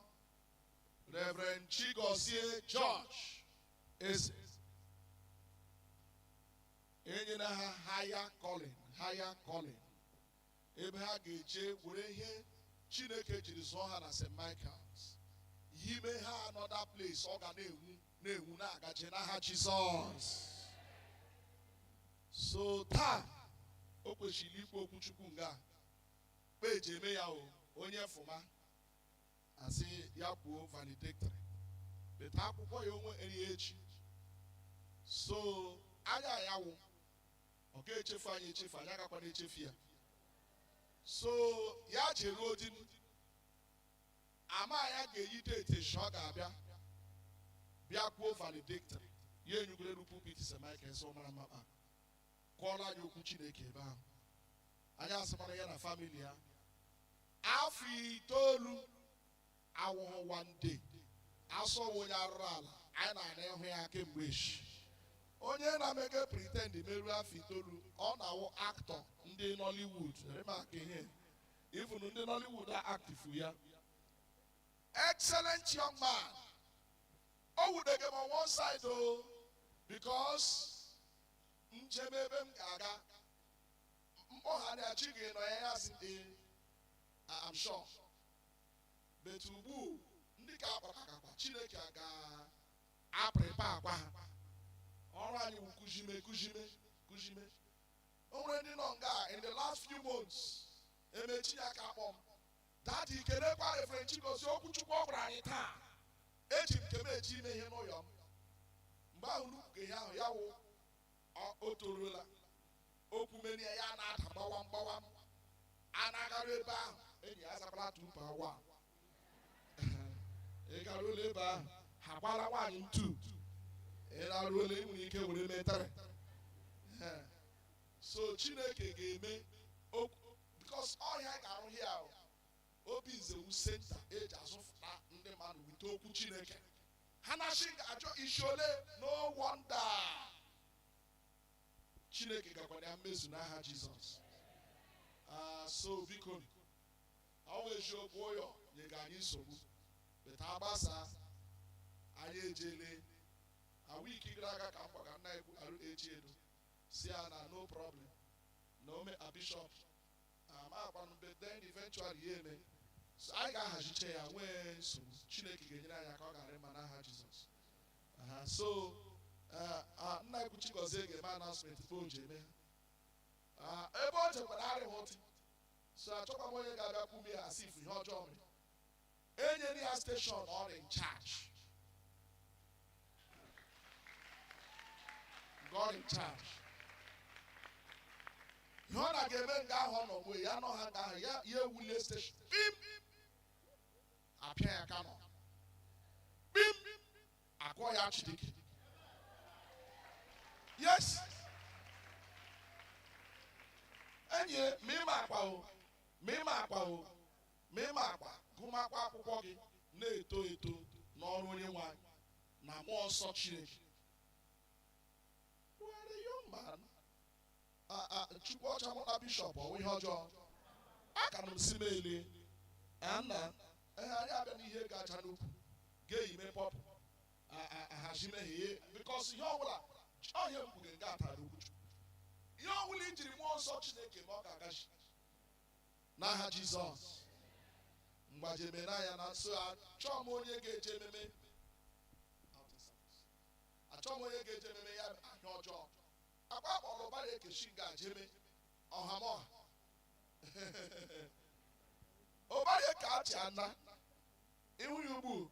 Reverend Chigozie George Eze, enyere ha higher calling, higher calling, ebe ha ga-eje were ihe Chineke jiri zụọ ha na St. Michael's yime ha another place. Ọ ga na-enwu na-enwu na-agaje n'aha Jizọs. So taa o kwesịrị ikwu okwu Chukwu nga kpeji eme ya o onye fụma asị ya kwuo valedictory, beta akwụkwọ ya onwe eri echi. So anya ya wụ ọ ga-echefu anyị echefu, anyị agakwana echefu ya. So ya jeruo di ama ya ga-eyi date echi ọ ga-abịa bịa kwuo valedictory ya, enyugoro pulpit St. Michael sọ mara mma kụọla anyị okwu Chineke ebe ahụ. Anyị asịkwara ya na family ya afọ 9 awụghị one day asọwo onye arụrụ ala. Anyị na-ana ịhụ ya kemgbe echi. Onye na-emege pretend meruo afọ 9, ọ na-awụ actor ndị Nollywood remaka ihe even ndị Nollywood a active ya. Excellent young man. O wudege m on one side o, because njem ebe m ga-aga mkpọgharị chi gị nọ ya, ya sị ee, I'm sure, but ugbu ndị ka akpara akakwa Chineke ga-aprịpa akwa ha. Ọrụ anyị wụ kụzime, kụzime, kụzime. O nwere ndị nọ nga in the last few months emechi ya ka akpọ m, "Daddy, kelekwa Reverend Chigozie, okwu Chukwu ọ gwara anyị taa, eji m nke m eji ime ihe n'ụlọ m." Mgbe ahụ nnukwu ihe ahụ ya wụ o toruola okwu merie ya na-ada gbawam gbawam. A na-agaru ebe ahụ, enyi ya azakwala tupu awa ị garuola ebe ahụ, ha gbala nwaanyị ntu. Ị na-aruola, ị nwere ike were metere. So Chineke ga-eme, because ọhịa ga-arụ here, obi nzewu center eji azụfụta ndị mmadụ wite okwu Chineke. Ha na-achị ga-ajọ isi ole. No wonder Chineke gakwara ya mmezu n'aha Jizọs. So biko, ọ bụ eziokwu ụyọ nyega anyị nsogbu, beta agbasa anyị ejele a week gara aga ka m gwaga nna ekwu RAG. Si ya na no problem. Na ome a bishop. Ama akwanụ, but then eventually ya eme. So anyị ga-ahaziche ya nwee nsogbu. Chineke ga-enyere anyị aka, ọ ga-arị mma n'aha Jizọs. Aha, so nna ekwu Chigozie ga-eme announcement ebe o ji eme. Ebe o jekwara arịghị ụtị. So achọkwa m onye ga-abịa kwume ya asị ifu ihe ọjọọ mere. Enyere ya station ọ dị in charge. God in charge. Ihe ọ na-aga eme nga ahụ ọ nọ gbuo ya nọ ha nga ahụ ya ya ewulie station. Bim! Apịa ya ka nọ. Bim! Akụọ ya Chidike. Yes! Enyi, ma ịma akwa o, ma ịma akwa o, ma ịma akwa, gụmakwa akwụkwọ gị na-eto eto n'ọrụ onye nwe anyị na mmụọ nsọ Chineke. Were young man, Chukwu ọcha mụta bishọp ọwụ ihe ọjọọ. Aka m si m ele, nna, anyị abịa n'ihe ga-acha n'ukwu, ga-eyime pọpụ, ahazi mehie, because ihe ọbụla, ọhịa m kwuru nke atara ukwu Chukwu. Ihe ọbụla i jiri mmụọ nsọ Chineke ma ọ ga-agachi. N'aha Jizọs. Mgbajemere anya na nso, achọọ m onye ga-eje ememe. Achọọ m onye ga-eje ememe ya ahịa ọjọọ. Akwa akpọrọ ụbara ekechi ga-ajeme ọhamọha. Ụbara eke achị ana ihu ya ugbu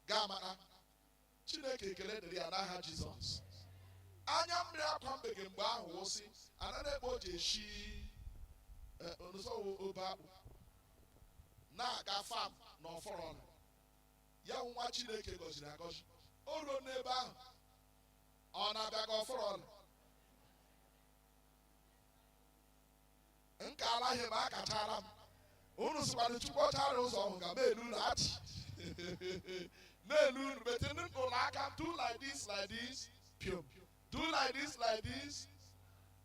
ga-amara. Chineke ekele dịrị ya n'aha Jizọs. Anya mmiri akwa mbege mgbe ahụ wụsị anaghị ekpe o ji eshi obe akpụ na-aga fam na ọfọrọla ya nwa Chineke gọziri agọzi. O ruo n'ebe ahụ ọ na-abịa ka ọfọrọla nke alaghị m akachara m unu sịkwana Chukwu ọchara ụzọ ọhụ ga melu unu achị melu unu metụ ụlọ aka do like this like this piom do like this like this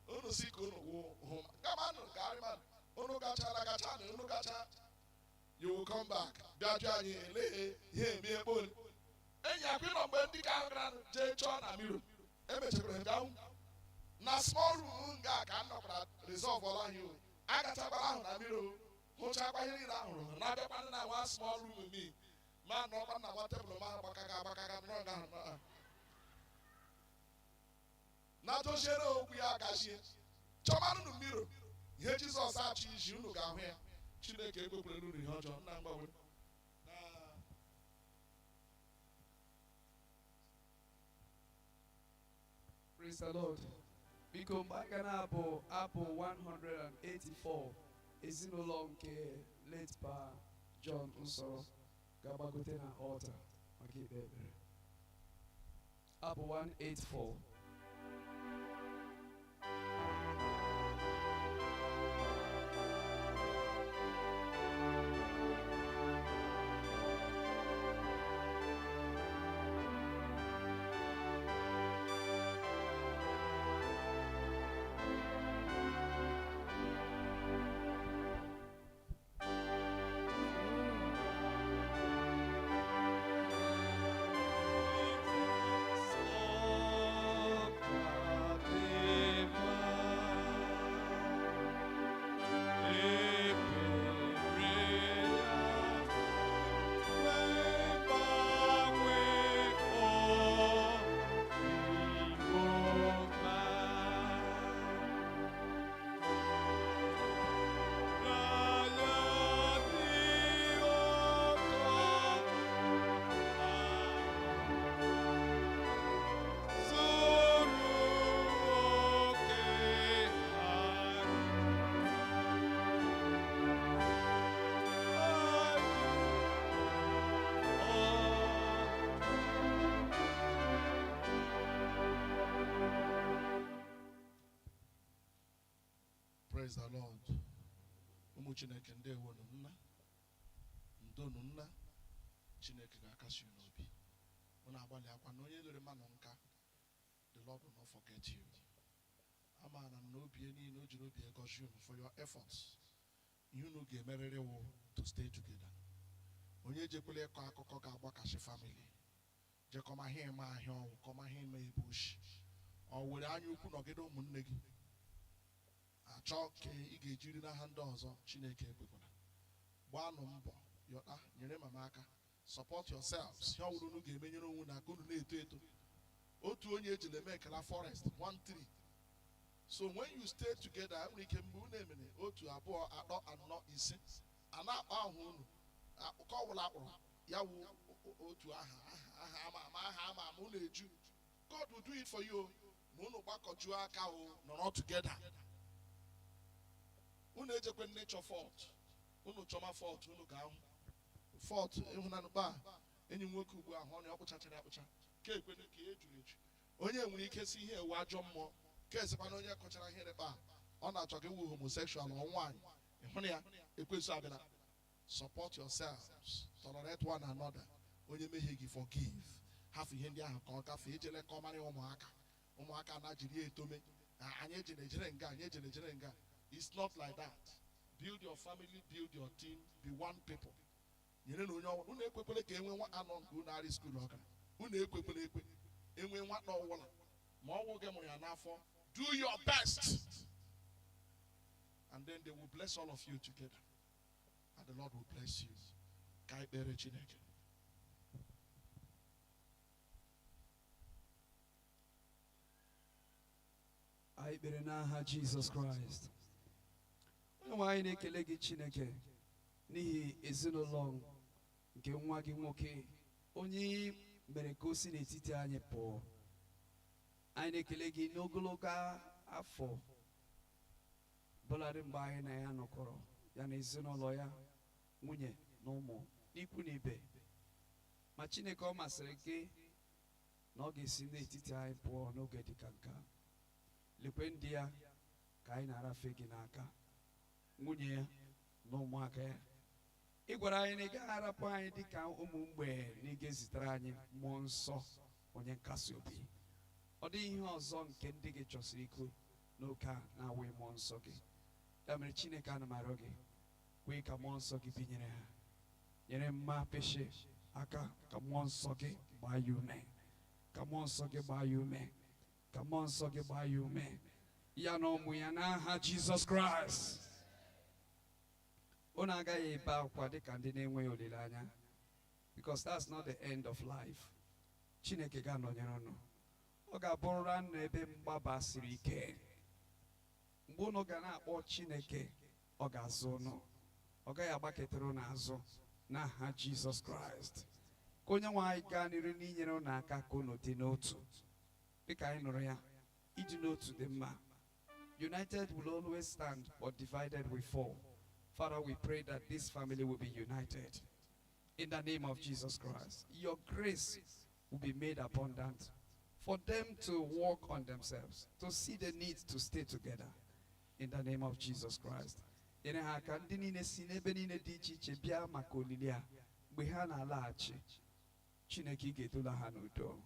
unu si ka unu hụ gamanụ garịmanụ unu gachara gachanụ unu gacha you will come back bịa jụọ anyị elee ihe eme ekpoli enyi akwa ịnọ mgbe ndị ka ahụ gara jee chọọ na miro emechakwara bịa hụ na small room nga ka m nọkwara resolve ọla ahụ o agachakwara ahụ na miro hụchakwa ihe niile ahụrụ na-abịakwa na nwa small room mi ma nọkwa na nwa tebụl ma agbakaga agbakaga nọrọ nga ahụ na doziere okwu ya agazie chọmanụ mmiri ihe Jizọs achọ iji unu ga-ahụ ya. Chineke ekwekwere unu ihe ọjọọ nna mgbanwe. Praise the Lord. Biko mgbe anyị ga na-abụ abụ 184 ezinụlọ nke late Pa John Nsoro ga-agbagote na altar maka ikpe ekpere. Abụ 184. Praise the Lord. Ụmụ Chineke ndewonu nna, ndonu nna, Chineke ga-akasi unu obi. Unu agbalị akwa na onye lere mmanụ nka, the Lord will not forget you. Amaara m na obi ya niile o jiri obi ya gọzie unu for your efforts. Ihe unu ga-emerịrị wụ to stay together. Onye jekwela ịkọ akụkọ ga-agbakasị family. Jekọma ihe eme ahịa ọnwụ, kọma ihe eme ebe oshi. Ọ were anya ukwu nọgide ụmụnne gị achọ ka ị ga-ejiri n'aha ndị ọzọ. Chineke ekwekwara. Gbaanụ mbọ yọta nyere mama aka. Support yourselves. Ihe ọwụrụ unu ga-emenyere onwe na aka unu na-eto eto. Otu onye ejila eme ekela forest one tree. So when you stay together, enwere ike mgbe unu emere otu, abụọ, atọ, anọ, ise, a na-akpọ aha unu ka ọ bụla akpọrọ ya wụ otu aha, aha, aha ama ama, aha ama ama, unu eju. God will do it for you ma unu gbakọjuo aka o nọrọ together. Unu ejekwe nature fault. Unu chọma fault, unu ga-ahụ fault. Ịhụnanụ kpa enyi m nwoke ugbu ahụ ọnụ ọ kpụchachara akpụcha ka ekwene ka e juru eju. Onye nwere ike si ihe ewu ajọ mmụọ ka esikwana onye kọchara ihe kpa ọ na-achọ ka ewu homosexual ọ nwaanyị ịhụna ya ekwesu abịala. Support yourselves, tolerate one another. Onye mehie gị, forgive. Hafụ ihe ndị ahụ ka ọ gafee. Ejele ka ọ mara ụmụaka ụmụaka na jiri ya etome na anyị ejere ejere nga, anyị ejere ejere nga. It's not like that. Build your family, build your team, be one people. Nyere na onye ọbụla. Unu ekwekwele ka enwe nwa anọ nke unu arị school ọkara. Unu ekwekwele ekwe enwe nwata ọwụla ma ọnwụ gị mụrụ ya n'afọ. Do your best and then they will bless all of you together and the Lord will bless you. Ka anyị kpere Chineke. Anyị kpere n'aha Jizọs Kraịst. Onye nwe anyị, na-ekele gị, Chineke, n'ihi ezinụlọ nke nwa gị nwoke onye ị mere ka o si n'etiti anyị pụọ. Anyị na-ekele gị n'ogologo afọ bụladị mgbe anyị na ya nọkọrọ, ya na ezinụlọ ya, nwunye na ụmụ, n'ikwu na ibe. Ma Chineke, ọ masịrị gị na ọ ga-esi n'etiti anyị pụọ n'oge dịka nke a. Lekwe ndị ya ka anyị na-arafe gị n'aka, nwunye ya na ụmụaka ya. Ị gwara anyị na ị gaghị arapụ anyị dịka ụmụ mgbei, na ị ga-ezitere anyị Mmụọ Nsọ, onye nkasi obi. Ọ dịghị ihe ọzọ nke ndị gị chọsiri ike n'oge a na-awụ Mmụọ Nsọ gị. Ya mere, Chineke, ana m arịọ gị, kwee ka Mmụọ Nsọ gị binyere ha, nyere mma peshi aka, ka Mmụọ Nsọ gị gbaa ya ume, ka Mmụọ Nsọ gị gbaa ya ume, ka Mmụọ Nsọ gị gbaa ya ume, ya na ụmụ ya, n'aha Jizọs Kraịst. Unu agaghị ebe akwa dịka ndị na-enweghị olileanya, because that's not the end of life. Chineke ga-anọnyere unu. Ọ ga-abụrụra unu ebe mgbaba siri ike. Mgbe unu ga na-akpọ Chineke, ọ ga-azụ unu, ọ gaghị agbaketara unu azụ, n'aha Jizọs Kraịst. Ka onye nwe anyị gaa n'iru n'inyere unu aka ka unu dị n'otu dịka anyị nụrụ ya. Ịdị n'otu dị mma. United will always stand, but divided we fall. Father, we pray that this family will be united in the name of Jesus Christ. Your grace will be made abundant for them to work on themselves, to see the need to stay together, in the name of Jesus Christ. Nyere ha aka. Ndị niile si n'ebe niile dị iche iche bịa maka olili a, mgbe ha na-alaghachi, Chineke, ị ga-edula ha n'udo.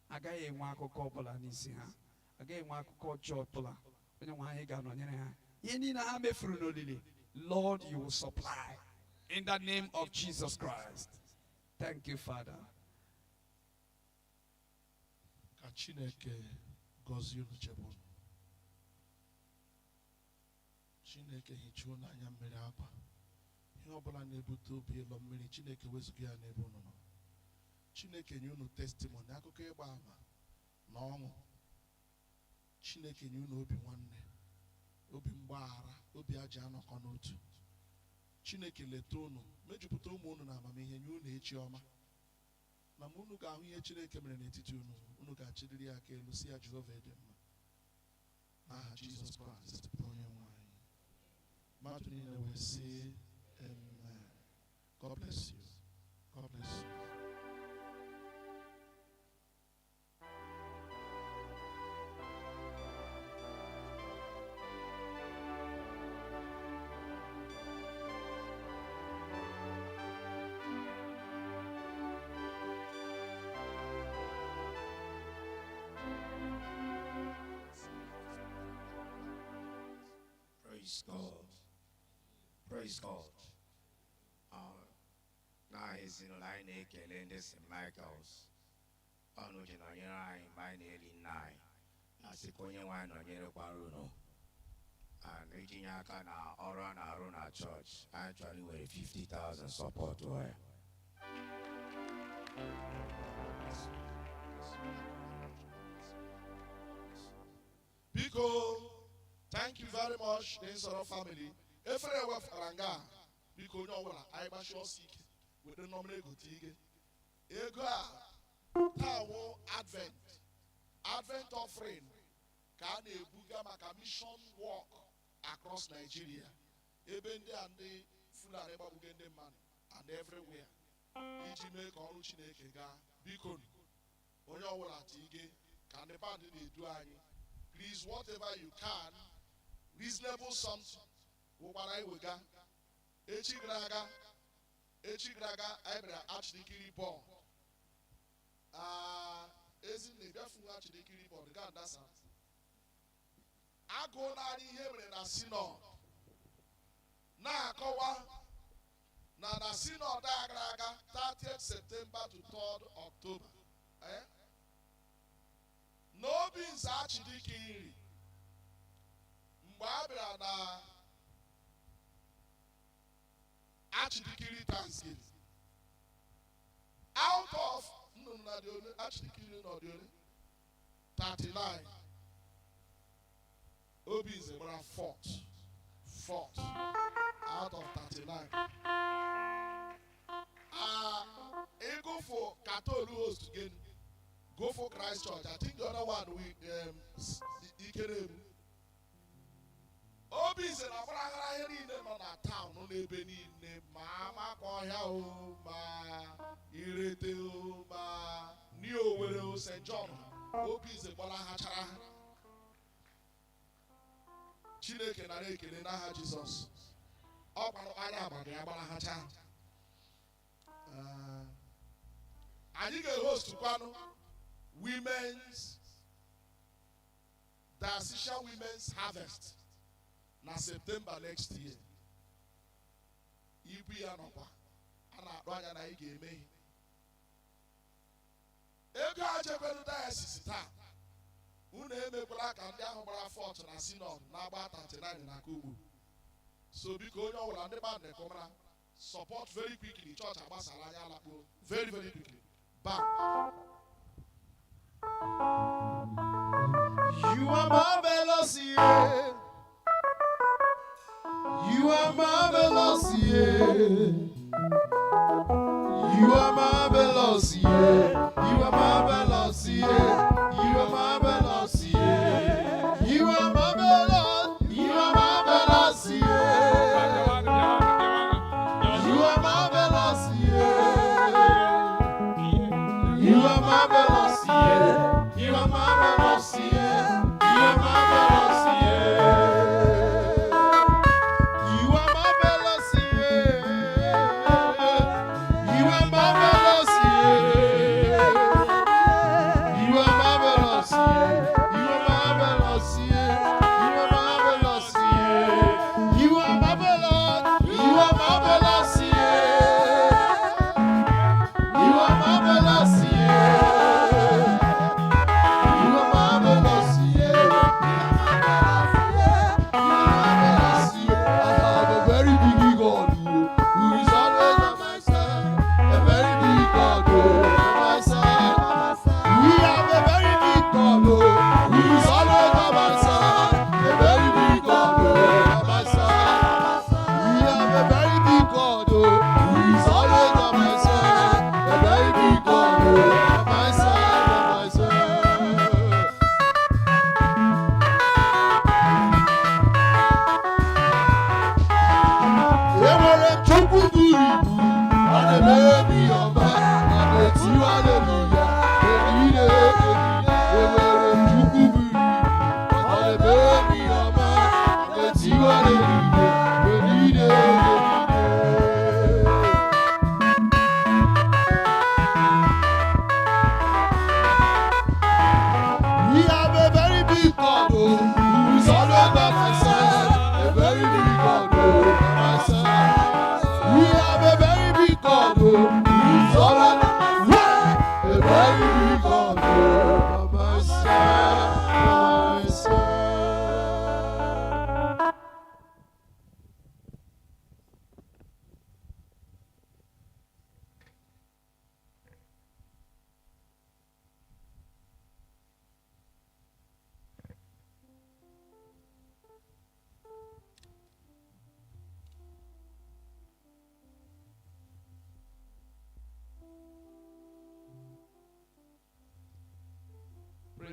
Agaghị enwe akụkọ ọbụla n'isi ha, agaghị enwe akụkọ ọjọọ ọbụla. Onye nwe anyị ga-anọnyere ha. Ihe niile ha mefuru n'olili, Lord, you will supply in the name of Jesus Christ. Thank you, Father. Ka Chineke gọzie unu, chebe unu. Chineke hichaa unu anya mmiri akwa. Ihe ọbụla na-ebute obi ịlọ mmiri, Chineke wezụga ya n'ebe unu nọ. Chineke nye unu testimony, akụkọ ịgba ama na ọṅụ. Chineke nye unu obi nwanne, obi mgbaghara, obi aja anọkọ n'otu. Chineke leta unu, mejupụta ụmụ unu na amamihe, nye unu echi ọma. Na mgbe unu ga-ahụ ihe Chineke mere n'etiti unu, unu ga-achịliri ya aka elu si ya, "Jehova dị mma." N'aha Jizọs Kraịst bụ onye nwe anyị, mmadụ niile wee sị amen. God bless you. God bless you. Praise God. Praise God. Na ezinụlọ anyị na-ekele ndị St. Michael's. Ọnụ ji nọnyere anyị mgbe anyị na-eli nna anyị. Na Na-asị ka onye nwe anyị nọnyerekwara unu. And iji nye aka na ọrụ a na-arụ na chọọchị, anyị chọrọ iwere 50,000 support ya. Biko, thank you very much, the Nsoro family. Efere wefụtara nga a, biko, onye ọbụla, anyị gbachi ọsọ ike were nọmba ego tige ego a. Taa wụ Advent offering ka a na-ebuga maka mission work across Nigeria, ebe ndị a ndị Fulani gbagbuge ndị mmadụ and everywhere, iji mee ka ọrụ Chineke gaa. Biko, onye ọbụla tige ka ndị band na-edu anyị. Please, whatever you can, reasonable something wụkwara iwega. Echi gara aga anyị bịara Achịdịkiri board. Ezinne bịafu Achịdịkiri board gaa ndasa agụ naanị ihe mere na synod na-akọwa na synod a gara aga, 30th September to 3rd October, eh? N'obi nze Achịdịkiri, mgbe a bịara na Achịdịkiri Thanksgiving, out of nnụnụ na dị ole Achịdịkiri nọ dị ole 39, Obinze gbara fourth out of 39. Ah, go for Katolu host again, go for Christ Church. I think the other one we Ikerebu. Obinze na-agbara aghara ihe niile nọ na town nọ n'ebe niile, ma Amakọhịa o, ma Irete o, ma New Owerri o, St. John. Obinze gbara ha chara ha. Chineke nara ekele n'aha Jizọs. Ọ gbara anya agbara ya gbara ha chaa. Anyị ga-ehost kwanụ women's Diocesan Women's Harvest na September next year. Ibu ya nọkwa a na-akpọ anya na anyị ga-eme ihe ego a jekwelu diocese taa. Unu emekwala ka ndị ahụ gbara fourth na synod na-agba 39 na Kugbu. So biko, onye ọbụla, ndị band kọmara support very quickly. Chọọchị agbasara anya alakpuo very very quickly. Bam. You are marvelous, yeah. You are marvelous, yeah. You are marvelous, yeah. You are marvelous, yeah. You are marvelous, yeah. You are marvelous. You are marvelous, yeah. You are marvelous, yeah. You are marvelous, yeah. You are marvelous, yeah. You are marvelous, yeah. You are marvelous, yeah. You are marvelous, yeah. You are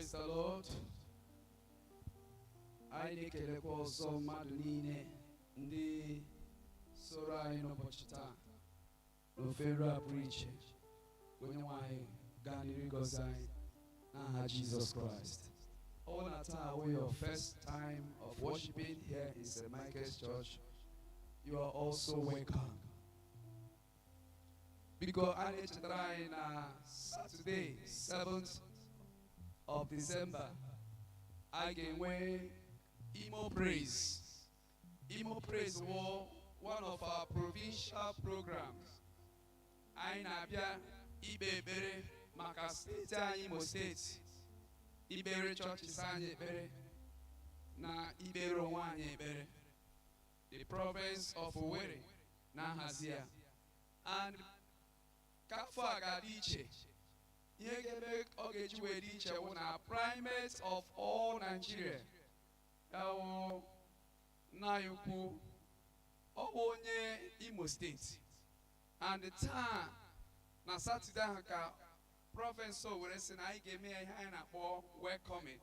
Praise the Lord. Anyị na-ekelekwa ọzọ mmadụ niile ndị soro anyị n'ụbọchị taa n'ofufe a pụrụ iche. Onye nwe anyị gaa n'iru ịgọzi anyị n'aha Jizọs Kraịst. Ọ na taa wụ your first time of worshiping here in St. Michael's Church, you are also welcome. Biko, a na-echetara anyị na Saturday, 7th of December, a ga-enwe Imo Praise. Imo Praise wụ one of our provincial programs. Anyị na-abịa ikpe ekpere maka steeti anyị, Imo Steeti, ikpere chọọchị anyị ekpere na ikpere onwe anyị ekpere. The province of Owerri na-ahazi ya, and ka afọ a ga-adị iche, ihe ga-eme ọ ga-eji wee dị iche wụ na Primate of all Nigeria, ya wụ nna anyị ukwu, ọ bụ onye Imo Steeti, and taa na Satọde ahụ ka province Owerri sị na anyị ga-eme ya ihe anyị na-akpọ welcoming,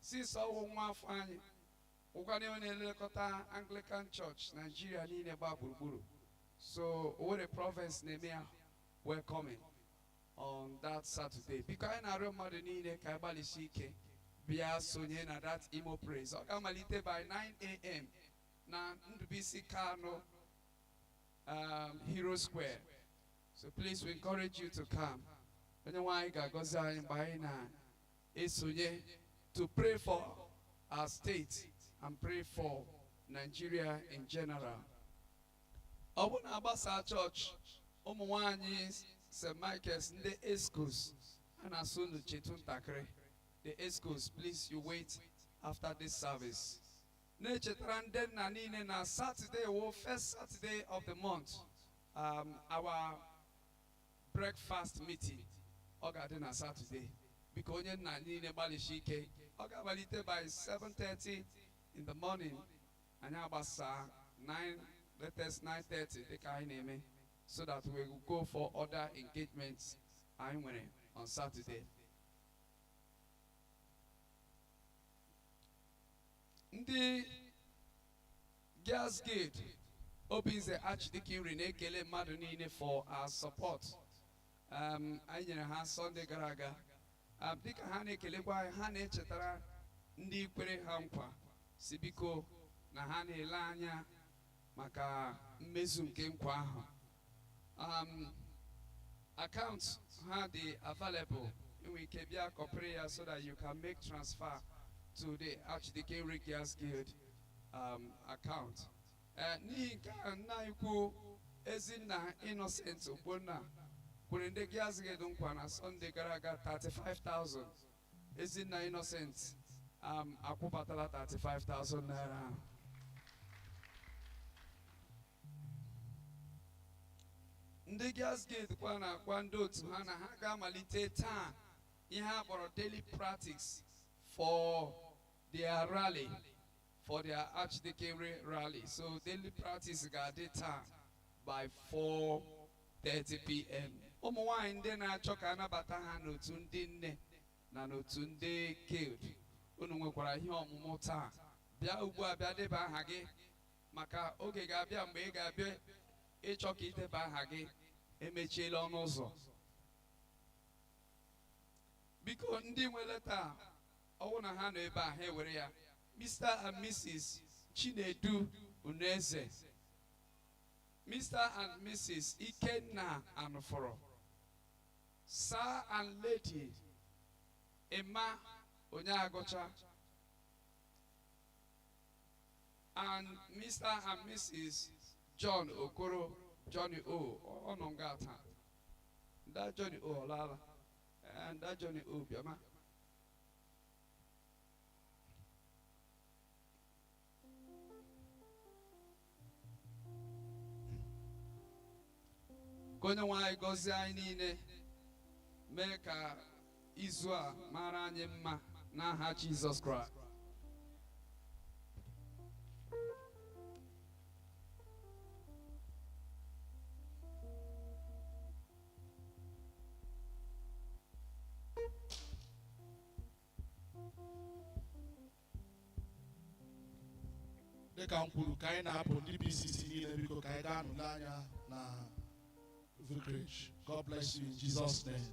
since ọ wụ nwa afọ anyị, wụkwana onye na-elekọta Anglican Church Nigeria niile gba gburugburu. So Owerri province na-eme ya welcoming on that Saturday. Biko, anyị na-arịọ mmadụ niile ka anyị gbalịsi ike bịa sonye na that Imo Praise. Ọ ga-amalite by 9 a.m. na Ndubuisi Kanu Hero Square. So please, we encourage you to come. Onye nwe anyị ga-agọzi anyị mgbe anyị na-esonye to pray for our state and pray for Nigeria in general. Ọ bụ na agbasa chọọchị, ụmụ nwanyị St. Michael's, ndị Escos, a na-asụ unu chetu ntakịrị. The Escos, please, you wait after this service. Na-echetara ndị nna niile na Saturday wo first Saturday of the month, our breakfast meeting, ọ ga-adị na Saturday. Biko, onye nna niile gbalịsi ike. Ọ ga-amalite by 7:30 in the morning, anyị agbasa 9, latest 9:30, dịka anyị na-eme, so that we will go for other engagements anyị nwere on Saturday. Ndị Girls Guild Obinze Archdeaconry na-ekele mmadụ niile for our support anyị nyere ha Sunday gara aga. Dịka ha na-ekelekwa anyị, ha na-echetara ndị kwere ha nkwa si biko na ha na-ele anya maka mmezu nke nkwa ahụ. Account ha dị available, enwere ike bịa kọpịrị ya so that you can make transfer to the Archdeaconry Girls Guild account. N'ihi nke a, nna anyị kwu Ezinna Innocent Ogbonna kwere ndị Girls Guild nkwa na Sunday gara aga 35,000. Ezinna Innocent akwụbatala 35,000 naira ahụ. Ndị Girls Guild kwa na-akwa ndị otu ha na ha ga-amalite taa ihe a kpọrọ daily practice for their rally, for their Archdeaconry rally. So daily practice ga-adị taa by 4:30 p.m. Ụmụ nwanyị ndị na-achọ ka anabata ha n'otu ndị nne na n'otu ndị guild, unu nwekwara ihe ọmụmụ taa. Bịa ugbu a, bịa deba aha gị, maka oge ga-abịa mgbe ị ga-abịa ịchọ ka ideba aha gị, emechiela ọnụ ụzọ. Biko, ndị nwe leta, ọwụ na ha nọ ebe a, ha ewere ya. Mr. and Mrs. Chinedu Uneze, Mr. and Mrs. Ikenna Anuforo, Sir and Lady Emma Onyeagụcha, and Mr. and Mrs. John Okoro, Johnny O. Ọ nọ nga taa. Nda Johnny O ọlaala. Nda Johnny O bịama. Ka onye nwe anyị gọzie anyị niile, mee ka izu a mara anyị mma n'aha Jizọs Kraịst. Dịka m kwuru, ka anyị na-apụ, ndị PCC niile, biko ka anyị gaa nụle anya na vicarage. God bless you in Jesus' name.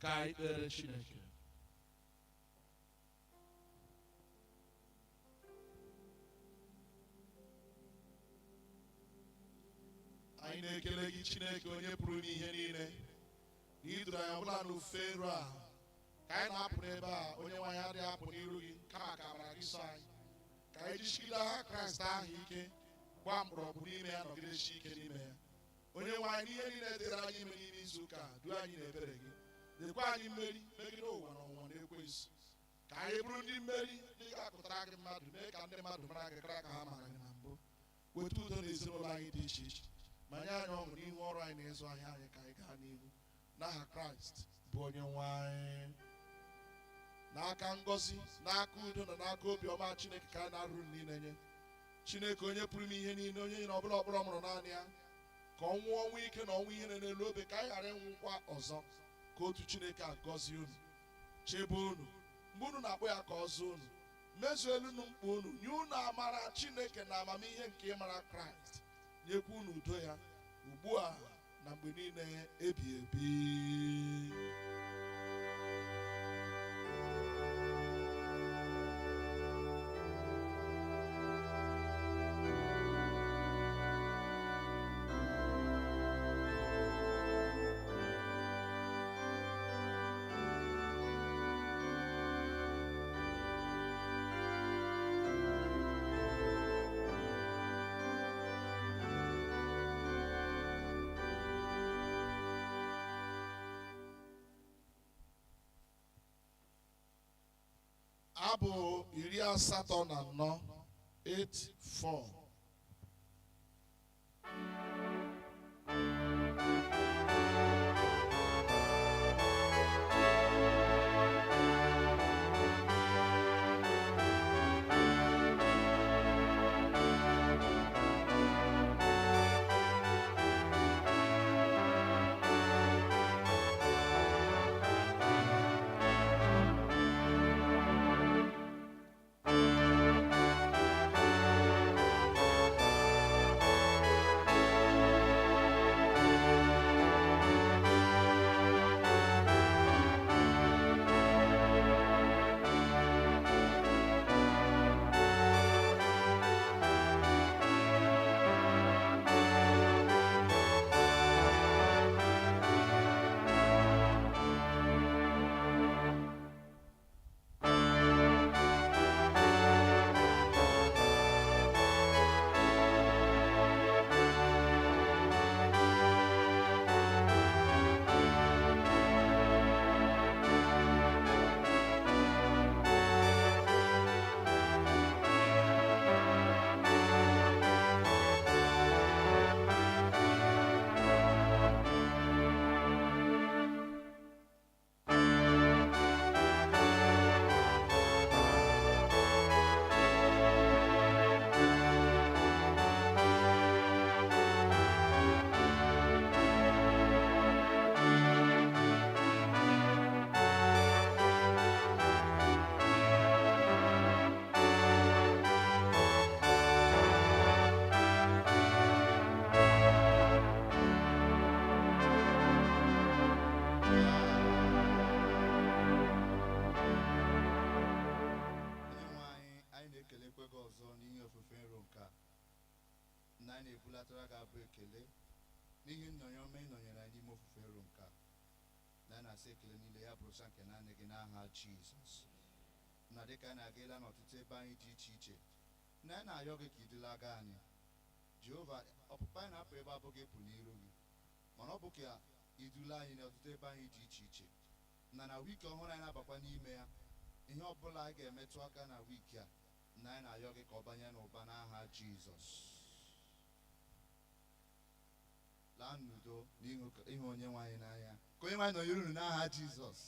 Ka anyị kpere Chineke. Anyị na-ekele gị, Chineke, onye pụrụ n'ihe niile, na iduru anyị ọbụla n'ofe nro a ka anyị na-apụ n'ebe a. Onye nwe anyị, adịghị apụ n'iru gị, kama ka amara gị so anyị, ka anyị jichigide agha Kraịst ahụ ike, gbaa mgbọrọgwụ n'ime ya, nọgidesi ike n'ime ya. Onye nwe anyị, n'ihe niile dịrị anyị ime n'ime izu ụka a, duo anyị n'ebere gị, nyekwa anyị mmeri megide ụwa na ọnwụnwa na ekwensu, ka anyị bụrụ ndị mmeri, ndị ga-akụtara gị mmadụ, mee ka ndị mmadụ mara gị karịa ka ha mara gị na mbụ. Weta udo na ezinụlọ anyị dị iche iche, ma nye anyị ọṅụ n'ihu ọrụ anyị na ịzụ ahịa anyị, ka anyị gaa n'ihu n'aha Kraịst bụ onye nwe anyị. N'aka ngọzi, n'aka udo na n'aka obiọma Chineke ka anyị na-arụrụ niile nye Chineke, onye pụrụ ime ihe niile, onye nyere ọbụla ọkpọrọ mụrụ naanị ya ka ọ nwụọ ọnwụ ike na ọnwụ ihere n'elu obe, ka anyị ghara ịnwụkwa ọzọ. Ka otu Chineke a gọzie unu, chebe unu mgbe unu na-akpọ ya ka ọ zụọ unu, mezuo elu unu mkpa unu, nye unu amara Chineke na amamihe nke ịmara Kraịst, nyekwa unu udo ya ugbu a na mgbe niile ebi ebi. Abụ 84, 84. Na-ebulatara gị abụ ekele n'ihi nnọnye ọma ị nọnyere anyị n'ime ofufe nro nke a, na na-asị ekele niile ya bụrụsa nke naanị gị n'aha Jizọs. Na dịka anyị na-aga n'ọtụtụ ebe anyị dị iche iche, na anyị na-ayọ gị ka ị dulaga anyị, Jehova. Ọpụpụ anyị na-apụ ebe abụghị ịpụ n'iru gị, mana ọ bụ ka idula anyị n'ọtụtụ ebe anyị dị iche iche. Na wiiki ọhụrụ anyị na-abakwa n'ime ya, ihe ọbụla anyị ga-emetụ aka na wiiki a, na anyị na-ayọ gị ka ọ banye n'ụba n'aha Jizọs. Laa n'udo n'ihu onye nwe anyị n'anya, ka onye nwe anyị nọnyere unu n'aha Jizọs.